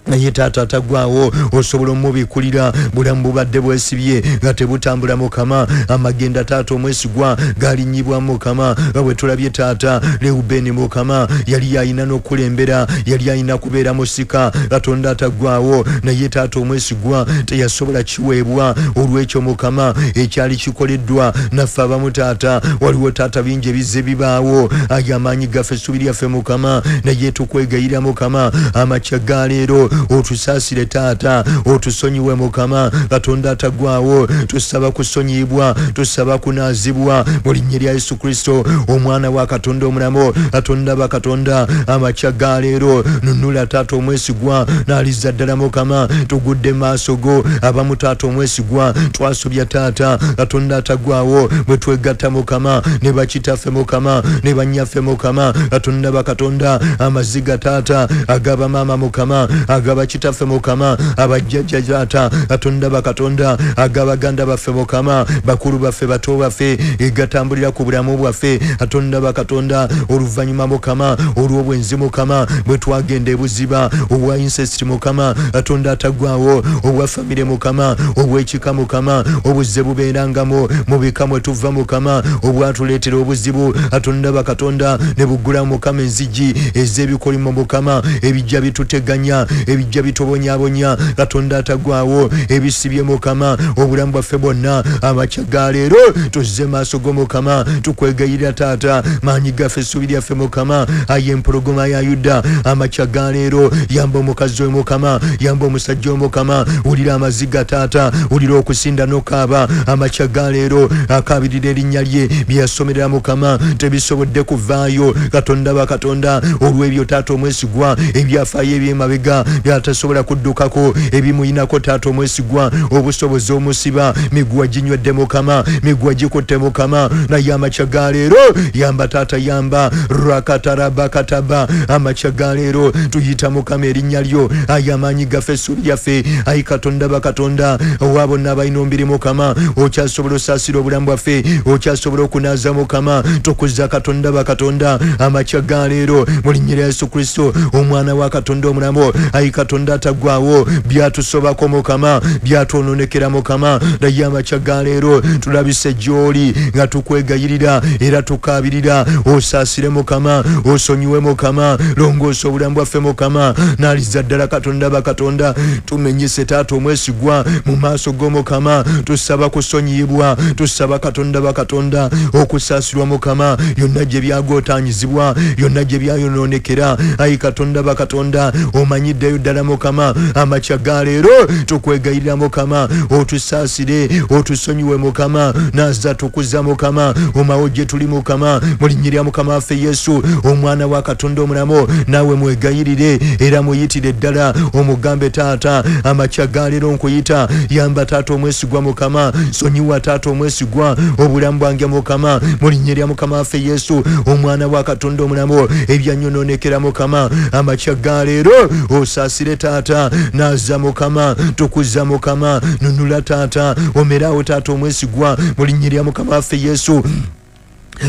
Naye taata atagwawo osobola omubikulira bulamu bubadde bwesibye nga tebutambula Mukama. Amagenda taata omwesigwa galinyibwa Mukama. Bwe tulabye taata Lewubeni Mukama yali ayina n'okulembera, yali ayina kubeera musika Katonda atagwawo, naye taata omwesigwa teyasobola kiweebwa olw'ekyo Mukama ekyali kikoleddwa. Naffe abamu taata waliwo taata bingi ebizze bibaawo, ayi amaanyi gaffe essuubi lyaffe Mukama, naye tukwegayirira Mukama amakya ga leero otusaasire taata, otusonyiwe Mukama Katonda atagwawo. Tusaba kusonyiyibwa, tusaba kunaazibwa mu linnya lya Yesu Kristo omwana wa Katonda omulamu. Katonda bakatonda amakya ga leero nunula taata omwesigwa n'alizza ddala Mukama. Tugudde maaso go abamu taata omwesigwa twasobya taata Katonda atagwawo, bwe twegatta Mukama ne bakitaffe Mukama ne bannyaffe Mukama Katonda bakatonda amaziga taata agaba maama Mukama agaba kitaffe Mukama abajjajja taata Katonda bakatonda agabaganda baffe Mukama bakulu baffe bato baffe egatambulira ku bulamu bwaffe Katonda bakatonda oluvannyuma Mukama olw'obwenzi Mukama bwe twagenda ebuziba obwa incest Mukama Katonda atagwawo obwa famire Mukama obw'ekika Mukama obuzze bubeerangamu mu bika mwe tuva Mukama obwatuleetera obuzibu Katonda bakatonda ne buggula Mukama enzigi ez'ebikolimo Mukama ebijja bituteganya ebijja bitobonyabonya Katonda atagwawo ebisibye Mukama obulamu bwaffe bwonna. Amakya ga leero tuzze maaso go Mukama tukwegayirira taata maanyi gaffe essuubi lyaffe Mukama ayi empologoma ya Yuda amakya ga leero yamba omukazi we Mukama, yamba omusajja we Mukama, wulira amaziga taata, wulira okusinda n'okaaba amakya ga leero akaabirira erinnya lye bye yasomerera Mukama tebisobodde kuvaayo Katonda bakatonda olw'ebyo taata omwesigwa ebyafaayo eby'emabega byatasobola kuddukako ebimuyinako taata omwesigwa obusobozi omusiba miguwa ginywedde Mukama, miguwa gikutte Mukama, naye amakya ga leero yamba taata yamba rakatarabakataba amakya ga leero tuyita Mukama erinnya lyo ayi amaanyi gaffe essuubi lyaffe ayi Katonda bakatonda owa bonna abalina omubiri Mukama okyasobola osaasira obulamu bwaffe okyasobola okunaaza Mukama tukuzza Katonda bakatonda amakya ga leero mu linnya lya Yesu Kristo omwana wa Katonda omulamu ayi Katonda atagwawo byatusobako Mukama byatwononekera Mukama, naye amakya ga leero tulabise gy'oli nga tukwegayirira era tukaabirira osaasire Mukama osonyiwe Mukama longoosa obulamu bwaffe Mukama n'alizza ddala Katonda bakatonda tumenyese taata omwesigwa mu maaso go Mukama tusaba kusonyiyibwa tusaba Katonda bakatonda okusaasirwa Mukama yonna gye byagootaanyizibwa yonna gye byayonoonekera ayi Katonda bakatonda omanyiddeyo ddala Mukama amakya ga leero tukwegayirira Mukama otusaasire otusonyiwe Mukama nazza tukuza Mukama omawo gye tuli Mukama mu linnya lya Mukama waffe Yesu omwana wa Katonda omulamu naawe mwegayirire era muyitire ddala omugambe taata amakya ga leero nkuyita yamba taata omwesigwa Mukama sonyiwa taata omwesigwa obulamu bwange Mukama mu linnya lya Mukama waffe Yesu omwana wa Katonda omulamu ebyanyonoonekera Mukama amakya ga leero osaasire taata nazza Mukama tukuza Mukama nunula taata omerawo taata omwesigwa mu linnya lya Mukama waffe Yesu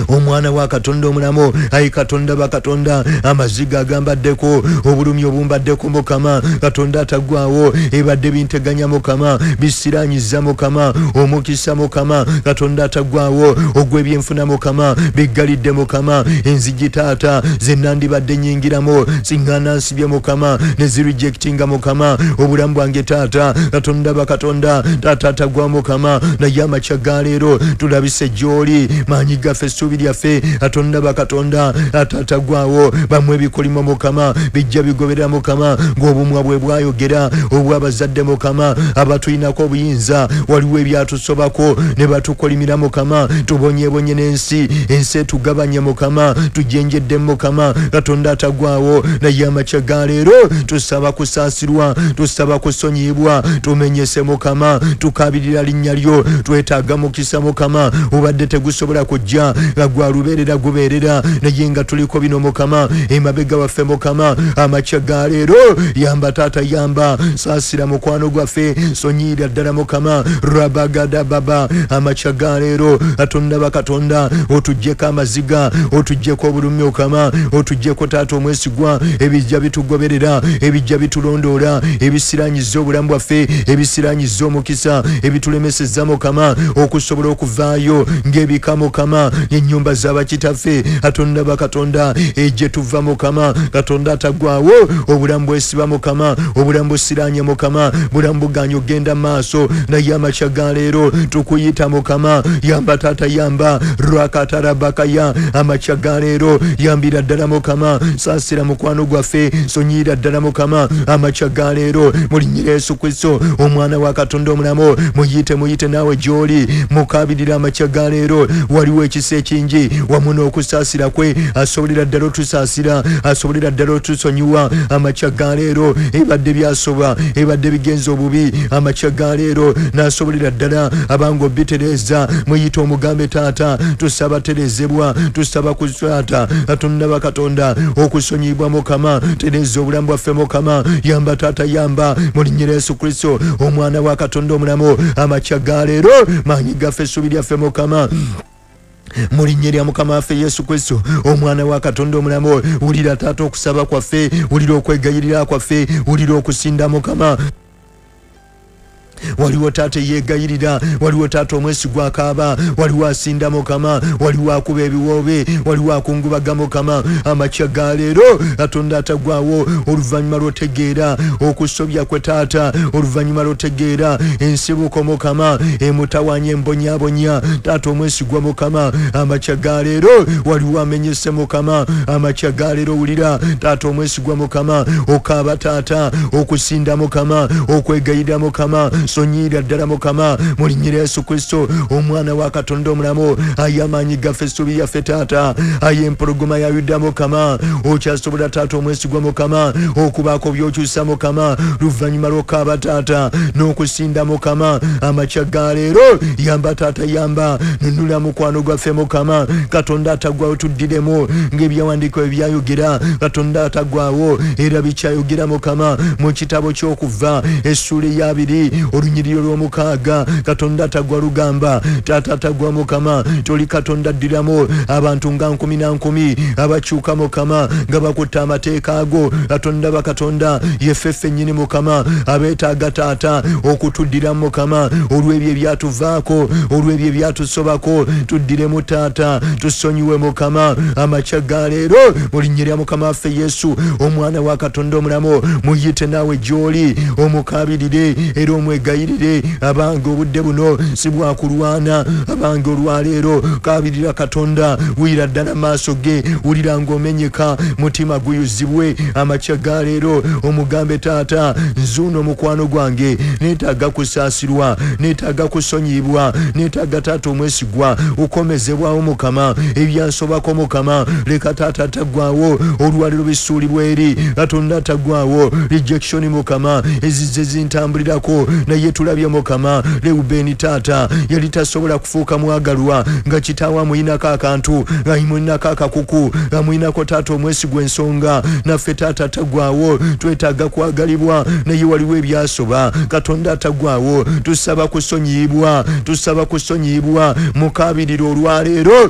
omwana wa Katonda omulamu ayi Katonda bakatonda amaziga agambaddeko obulumi obumbaddeko Mukama Katonda atagwawo ebadde binteganya Mukama bisiranyiza Mukama omukisa Mukama Katonda atagwawo ogw'ebyenfuna Mukama biggalidde Mukama enzigi taata ze nandibadde nnyingiramu siŋŋaana nsibye Mukama ne zirejectinga Mukama obulamu bwange taata Katonda bakatonda taata atagwa Mukama naye amakya ga leero tulabise gy'oli maanyi gaffe essuubi lyaffe Katonda bakatonda atatagwawo bamwe ebikolimo Mukama bijja bigoberera Mukama ng'obumwa bwe bwayogera obw'abazadde Mukama abatuyinako obuyinza waliwo ebyatusobako ne batukolimira Mukama tubonyebonye n'ensi ensi etugabanye Mukama tujenjedde Mukama Katonda atagwawo naye amakya ga leero tusaba kusaasirwa tusaba kusonyiyibwa tumenyese Mukama tukaabirira linnya lyo twetaaga mukisa Mukama obadde tegusobola kujja nga gwalubeerera gubeerera, naye nga tuliko bino Mukama emabega waffe Mukama. Amakya ga leero yamba taata, yamba, saasira mukwano gwaffe, sonyiira ddala Mukama. Rabagada baba, amakya ga leero Katonda bakatonda otuggyeko amaziga, otuggyeko obulumi Mukama, otuggyeko taata omwesigwa ebijja bitugoberera, ebijja bitulondoola, ebisiranyiza obulamu bwaffe, ebisiranyiza omukisa, ebitulemeseza Mukama okusobola okuvaayo ng'ebika Mukama ennyumba z'abakitaffe. Katonda bakatonda ejje tuva Mukama, Katonda ataggwawo, obulamu bwesiba Mukama, obulamu busiranye Mukama, bulamu buganya ogenda maaso, naye amakya ga leero tukuyita Mukama, yamba taata, yamba rwakatarabakaya. Amakya ga leero yambira ddala Mukama, saasira mukwano gwaffe, sonyiira ddala Mukama. Amakya ga leero mu linnya lya Yesu Kristo omwana wa Katonda omulamu, muyite muyite naawe gy'oli, mukabirira amakya ga leero. Waliwo ekisa ekingi wamu n'okusaasira kwe, asobolera ddala otusaasira, asobolera ddala otusonyiwa. Amakya ga leero ebadde byasoba, ebadde bigenza obubi, amakya ga leero n'asobolera ddala abanga obitereeza. Muyite omugambe taata, tusaba terezebwa, tusaba kuswata Katonda bakatonda okusonyibwa Mukama, tereza obulamu bwaffe Mukama, yamba taata, yamba mu linnya lya Yesu Kristo omwana wa Katonda omulamu. Amakya ga leero maanyi gaffe, essuubi lyaffe Mukama, mu linnya lya Mukama waffe Yesu Kristo omwana wa Katonda omulamu. Wulira taata okusaba kwaffe, wulira okwegayirira kwaffe, wulira okusinda Mukama. Waliwo taata eyeegayirira, waliwo taata omwesigwa akaaba, waliwo asinda Mukama, waliwo akuba ebiwoobe, waliwo akungubaga Mukama. Amakya ga leero Katonda ataggwawo, oluvannyuma lw'otegeera okusobya kwe taata, oluvannyuma lw'otegeera ensibuko Mukama emutawaanya embonyaabonya, taata omwesigwa Mukama. Amakya ga leero waliwo amenyese Mukama. Amakya ga leero wulira taata omwesigwa Mukama, okaaba taata, okusinda Mukama, okwegayirira Mukama, sonyiira ddala Mukama mu linnya lya Yesu Kristo omwana wa Katonda omulamu. Ayi amaanyi gaffe, essuubi yaffe taata, ayi empologoma ya Yuda Mukama, okyasobola taata omwesigwa Mukama okubaako by'okyusa Mukama, luvannyuma lw'okaaba taata n'okusinda Mukama. Amakya ga leero yamba taata, yamba, nunula mukwano gwaffe Mukama. Katonda ataggwawo tuddiremu ng'ebyawandiiko ebyayogera, Katonda ataggwawo era bikyayogera Mukama mu kitabo ky'Okuva essuula eya 2 olunyiriri olw'omukaaga. Katonda ataggwa lugamba, taata ataggwa Mukama, toli Katonda addiramu abantu nga 1 na 1 abakyuka Mukama nga bakutta amateeka ago. Katonda bakatonda yeffe ffennyini Mukama abeetaaga taata okutuddiramu Mukama olw'ebyo ebyatuvaako, olw'ebyo ebyatusobako, tuddiremu taata, tusonyiwe Mukama. Amakya ga leero mu linnya lya Mukama waffe Yesu omwana wa Katonda omulamu, muyite naawe gy'oli, omukabirire era omwegayirire. Abange obudde buno si bwakulwana, abange olwaleero kabirira Katonda, wulira ddala maaso ge, wulira ng'omenyeka, mutima guyuzibwe. Amakya ga leero omugambe taata, nzuuno mukwano gwange, neetaaga kusaasirwa, neetaaga kusonyiyibwa, neetaaga taata omwesigwa okomezebwawo Mukama, ebyansobako Mukama leka taata ataggwawo olwaleero bisuulibwa eri Katonda ataggwawo. Rejection Mukama ezizze zintambulirako, naye tulabye Mukama Lewubeeni taata yali tasobola kufuuka mwagalwa nga kitaawe amuyinako akantu, nga amulinako akakuku, nga amuyinako taata omwesigwa ensonga. Naffe taata ataggwawo twetaaga kwagalibwa, naye waliwo ebyasoba. Katonda ataggwawo tusaba kusonyiyibwa, tusaba kusonyiyibwa, mukabirira olwaleero.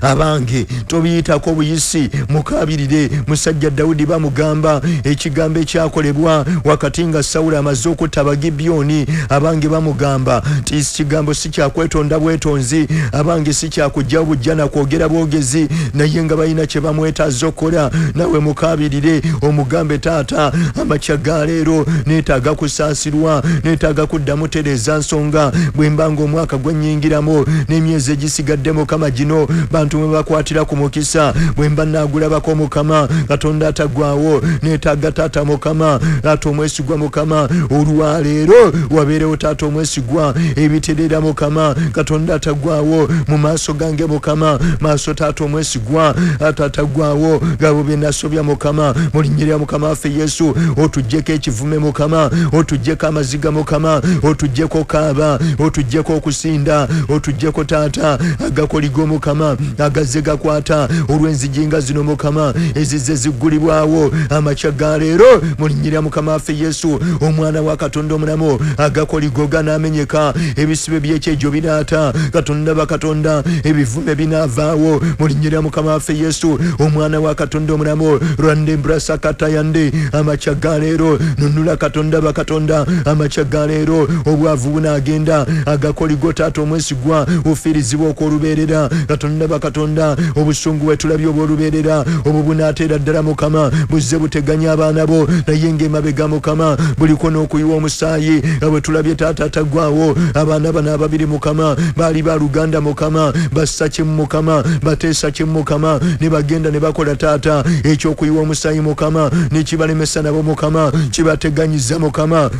Abange tobiyitako buyisi, mukabirire. Musajja Dawudi bamugamba ekigambo ekyakolebwa wakati nga Sawulo amaze okutta Abagibyoni. Abange bamugamba nti kigambo si kyakwetonda bwetonzi, abange si kyakujja bujja na kwogera bwogezi, naye nga balina kye bamwetaaza okukola. Nawe mukabirire omugambe taata, amakya ga leero neetaaga kusaasirwa, neetaaga kuddamu tereeza nsonga, bwe mba ng'omwaka gwe nnyingiramu n'emyezi egisigadde Mukama gino Bantu mwe bakwatira ku mukisa bwe mba naagulabako Mukama Katonda ataggwaawo. Neetaaga taata Mukama, taata omwesigwa Mukama, olwaleero wabeerewo taata omwesigwa ebiterera Mukama Katonda ataggwaawo mu maaso gange Mukama, maaso taata omwesigwa taata ataggwaawo gabo bye nasobya Mukama, mu linnya lya Mukama waffe Yesu. Otuggyeko ekivume Mukama, otuggyeko amaziga Mukama, otuggyeko kaaba, otuggyeko okusinda, otuggyeko taata agakoligo Mukama agazze gakwata olw'enzigi nga zino Mukama ezizze ziggulibwawo amakya ga leero mu linnya lya Mukama waffe Yesu, omwana wa Katonda omulamu. Agakoligo ganaamenyeka, ebisibe by'ekyejo binaata, Katonda bakatonda ebivume binaavaawo mu linnya lya Mukama waffe Yesu, omwana wa Katonda omulamu. Rwande mbrasakata yande amakya ga leero nunula Katonda bakatonda amakya ga leero obwavu bunaagenda, agakoligo taata omwesigwa ofiirizibwa okw'olubeerera Katonda bakatonda obusungu bwe tulabye obw'olubeerera obwo bunaateera ddala Mukama buzze buteganya abaana bo, naye ng'emabega Mukama buliko n'okuyiwa omusaayi nga bwe tulabye taata ataggwaawo. Abaana bano ababiri Mukama baali baluganda Mukama, bassa kimu Mukama, bateesa kimu Mukama, ne bagenda ne bakola taata ekyokuyiwa omusaayi Mukama, ne kibalemesa nabo Mukama, kibateganyiza Mukama.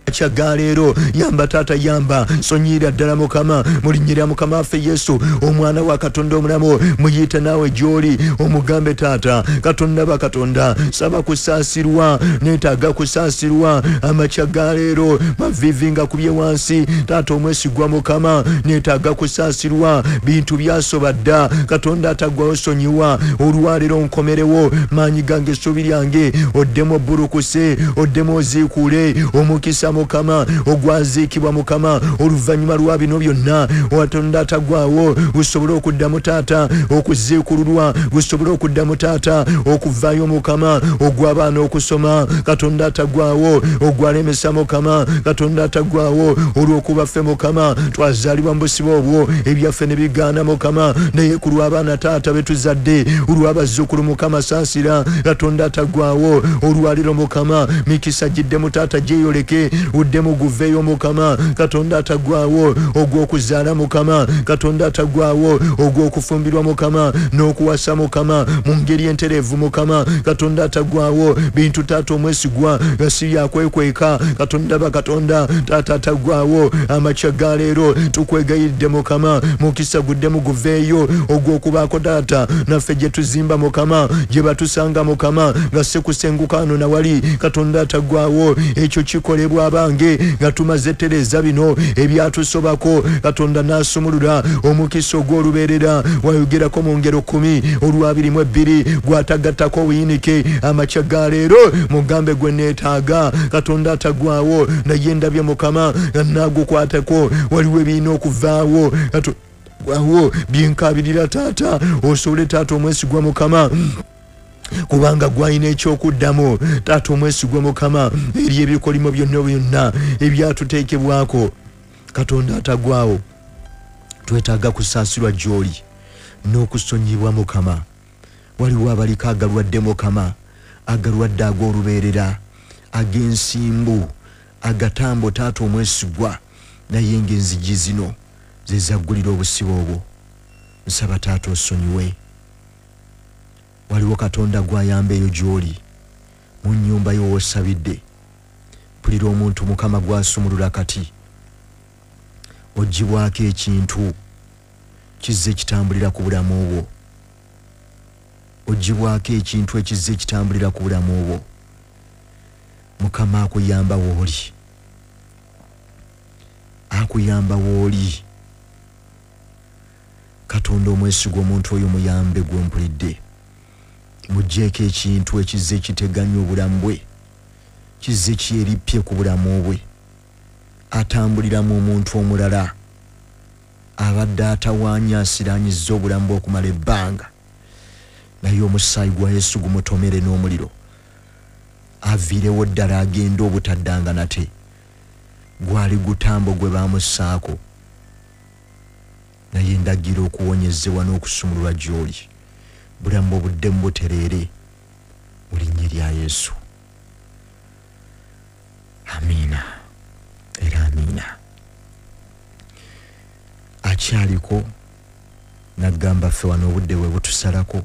Amakya leero yamba taata, yamba sonyiira ddala Mukama mu linnya lya Mukama waffe Yesu, omwana wa Katonda omulamu. Muyite naawe gy'oli omugambe taata Katonda bakatonda saba kusaasirwa, neetaaga kusaasirwa amakya ga leero, maviivi nga kubye wansi taata omwesigwa Mukama, neetaaga kusaasirwa, bintu byasoba dda Katonda ataggwawo sonyiwa, olwaleero nkomerewo maanyi gange essuubi lyange, oddemu obbulukuse, oddemu oziikuule omukisa Mukama ogwaziikibwa Mukama oluvannyuma lwa bino byonna. Katonda ataggwaawo gusobole okuddamu taata okuziikululwa, gusobole okuddamu taata okuvaayo Mukama ogw'abaana okusoma Katonda ataggwaawo ogwalemesa Mukama Katonda ataggwaawo olw'okuba ffe Mukama twazaalibwa mu busibe obwo ebyaffe ne bigaana Mukama, naye ku lw'abaana taata be tuzadde, olw'abazzukulu Mukama saasira Katonda ataggwaawo olwaleero Mukama mikisa giddemu taata gyeyoleke, uddemu guveeyo Mukama Katonda ataggwaawo ogw'okuzaala Mukama Katonda ataggwaawo ogw'okufumbirwa Mukama n'okuwasa Mukama mu ngeri entereevu Mukama Katonda ataggwaawo bintu taata omwesigwa nga si byakwekweka Katonda bakatonda taata ataggwaawo amakya ga leero tukwegayiridde Mukama mukisa guddemu guveeyo ogw'okubaako taata naffe gye tuzimba Mukama gye batusanga Mukama nga si kusenguka ano nawali Katonda ataggwaawo ekyo kikolebwa abange nga tumaze tereza bino ebyatusobako Katonda n'asumulula omukisa ogw'olubeerera wayogerako mu ngero 10 olw'22 gwatagattako obuyinike amakya ga leero mugambe gwe neetaaga Katonda ataggwaawo naye ndabye Mukama nga naagukwatako waliwo ebirina okuvaawo awo byenkabirira taata osobole taata omwesigwa Mukama kubanga gwalina ekyokuddamu taata omwesigwa Mukama eri ebikolimo byonna byonna ebyatuteekebwako. Katonda ataggwaawo twetaaga kusaasirwa gy'oli n'okusonyibwa Mukama. Waliwo abaliko agalwadde Mukama, agalwadde ag'olubeerera, ag'ensimbu, agatambo taata omwesigwa, naye ng'enzigi zino ze zaggulira obusibe obwo. Nsaba taata osonyiwe. Waliwo Katonda gw'ayamba eyo gy'oli mu nnyumba yo w'osabidde. Mpulira omuntu Mukama gw'asumulula kati oggyibwako ekintu kizze kitambulira ku bulamu bwo, oggyibwako ekintu ekizze kitambulira ku bulamu bwo. Mukama akuyamba w'oli, akuyamba w'oli. Katonda omwesigwa omuntu oyo muyambe gwe mpulidde, muggyeko ekintu ekizze kiteganya obulamu bwe, kizze kyerippye ku bulamu bwe, atambuliramu omuntu omulala abadde atawaanya asiraanyizza obulamu bwe okumala ebbanga, naye omusaayi gwa Yesu gumutomere n'omuliro aviirewo ddala agenda obutaddanga nate. Gwali gutambo gwe baamussaako, naye ndagira okuwonyezebwa n'okusumululwa gy'oli, bulamu obuddemu butereere mu linnya lya Yesu. Amiina era amiina. Akyaliko nagamba ffe wano obudde bwe butusalako,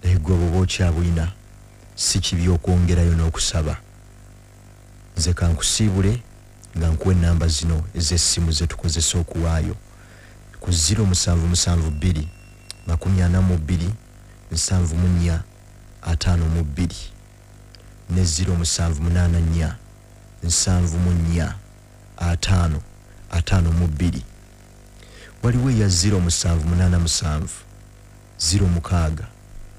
naye gwe bw'oba okyabulina si kibi okwongerayo n'okusaba. Nze kankusiibule nga nkuwa ennamba zino ez'essimu ze tukozesa okuwaayo ku 0772 42 74 52 ne 0784 74 5 52. Waliwo eya 0787 06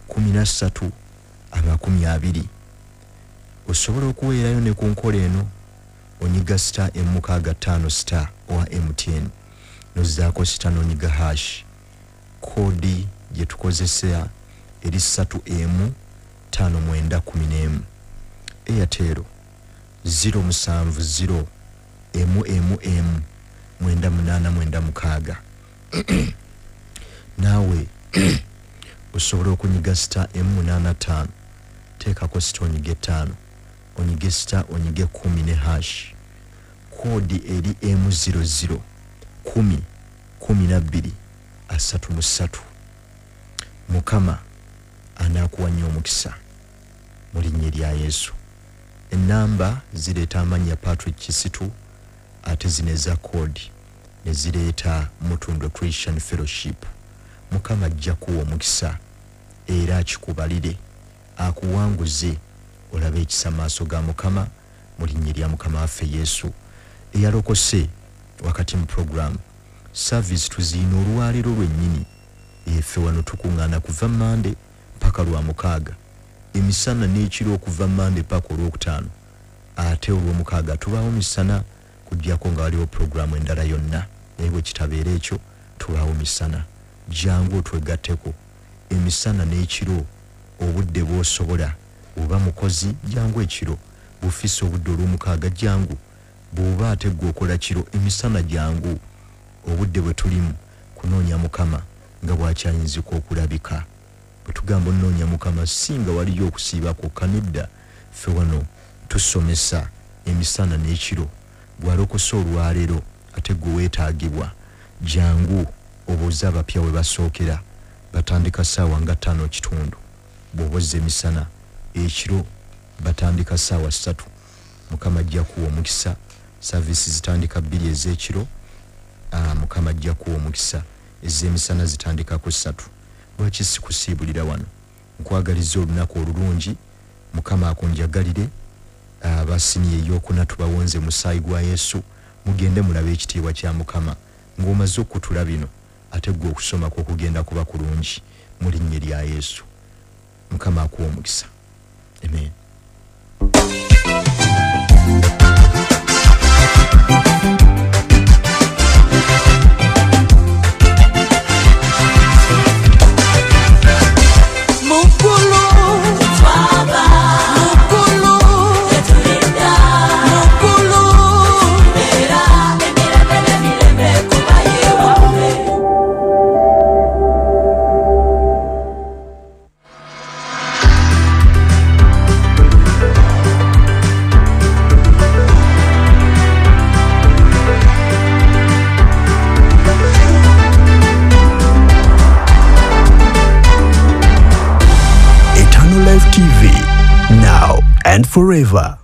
13 20. Osobola okuweerayo ne ku nkola eno, onyiga star 655 star owa MTN nozzaako star n'onyiga hash. Koodi gye tukozesa eri 3M 5911. Airtel 070 MMM 9896. Naawe osobola okunyiga star M85, teekako star onyige 5, onyige star onyige 10 ne hash. Koodi eri M00 10 12 33. Mukama anaakuwa nnyo omukisa mu linnya lya Yesu. Ennamba zireeta amannya Patrick Kisitu, ate zino eza koodi ne zireeta Mutundwe Christian Fellowship. Mukama ajja kuwa omukisa era akikubalire, akuwanguze, olabe ekisa maaso ga Mukama mu linnya lya Mukama waffe Yesu. Eyalokose wakati mu program service tuziina olwaleero lwennyini. Effe wano tukuŋŋaana kuva Mmande paka lwa mukaaga, emisana n'ekiro okuva Mmande paka olwokutaano, ate olwomukaaga tubaawo misana kujjako nga waliwo puroguramu endala yonna, naye bwe kitabeera ekyo tubaawo misana. Jangu otwegatteko emisana n'ekiro, obudde bw'osobola. Oba mukozi jangu ekiro, bufisa obudde olwomukaaga jangu, bw'oba ate ggwe okola kiro emisana jangu. Obudde bwe tulimu kunoonya Mukama nga bw'akyayinzika okulabika. Bwe tugamba onoonya Mukama si nga waliyo okusiiba kwokka, nedda. Ffe wano tusomesa emisana n'ekiro. Bw'alokosa olwaleero ate ggwe weetaagibwa, jangu obuuze abapya we basookera. Batandika ssaawa nga 5:15. Bw'oba ozza emisana, ekiro batandika ssaawa 3. Mukama ajja kuwa omukisa. Saavisi zitandika 2 ez'ekiro. Mukama ajja kuwa omukisa. Ez'emisana zitandika ku 3. Lwaki sikusiibulira wano? Nkwagaliza olunaku olulungi. Mukama akunjagalire. Abasiniya ey'okuna tubawonze musaayi gwa Yesu. Mugende mulabe ekitiibwa kya Mukama. Ng'omaze okutula bino, ate ggwe okusoma kwo kugenda kuba kulungi mu linnya lya Yesu. Mukama akuwa omukisa. Amen. Eternal Life TV, now and forever.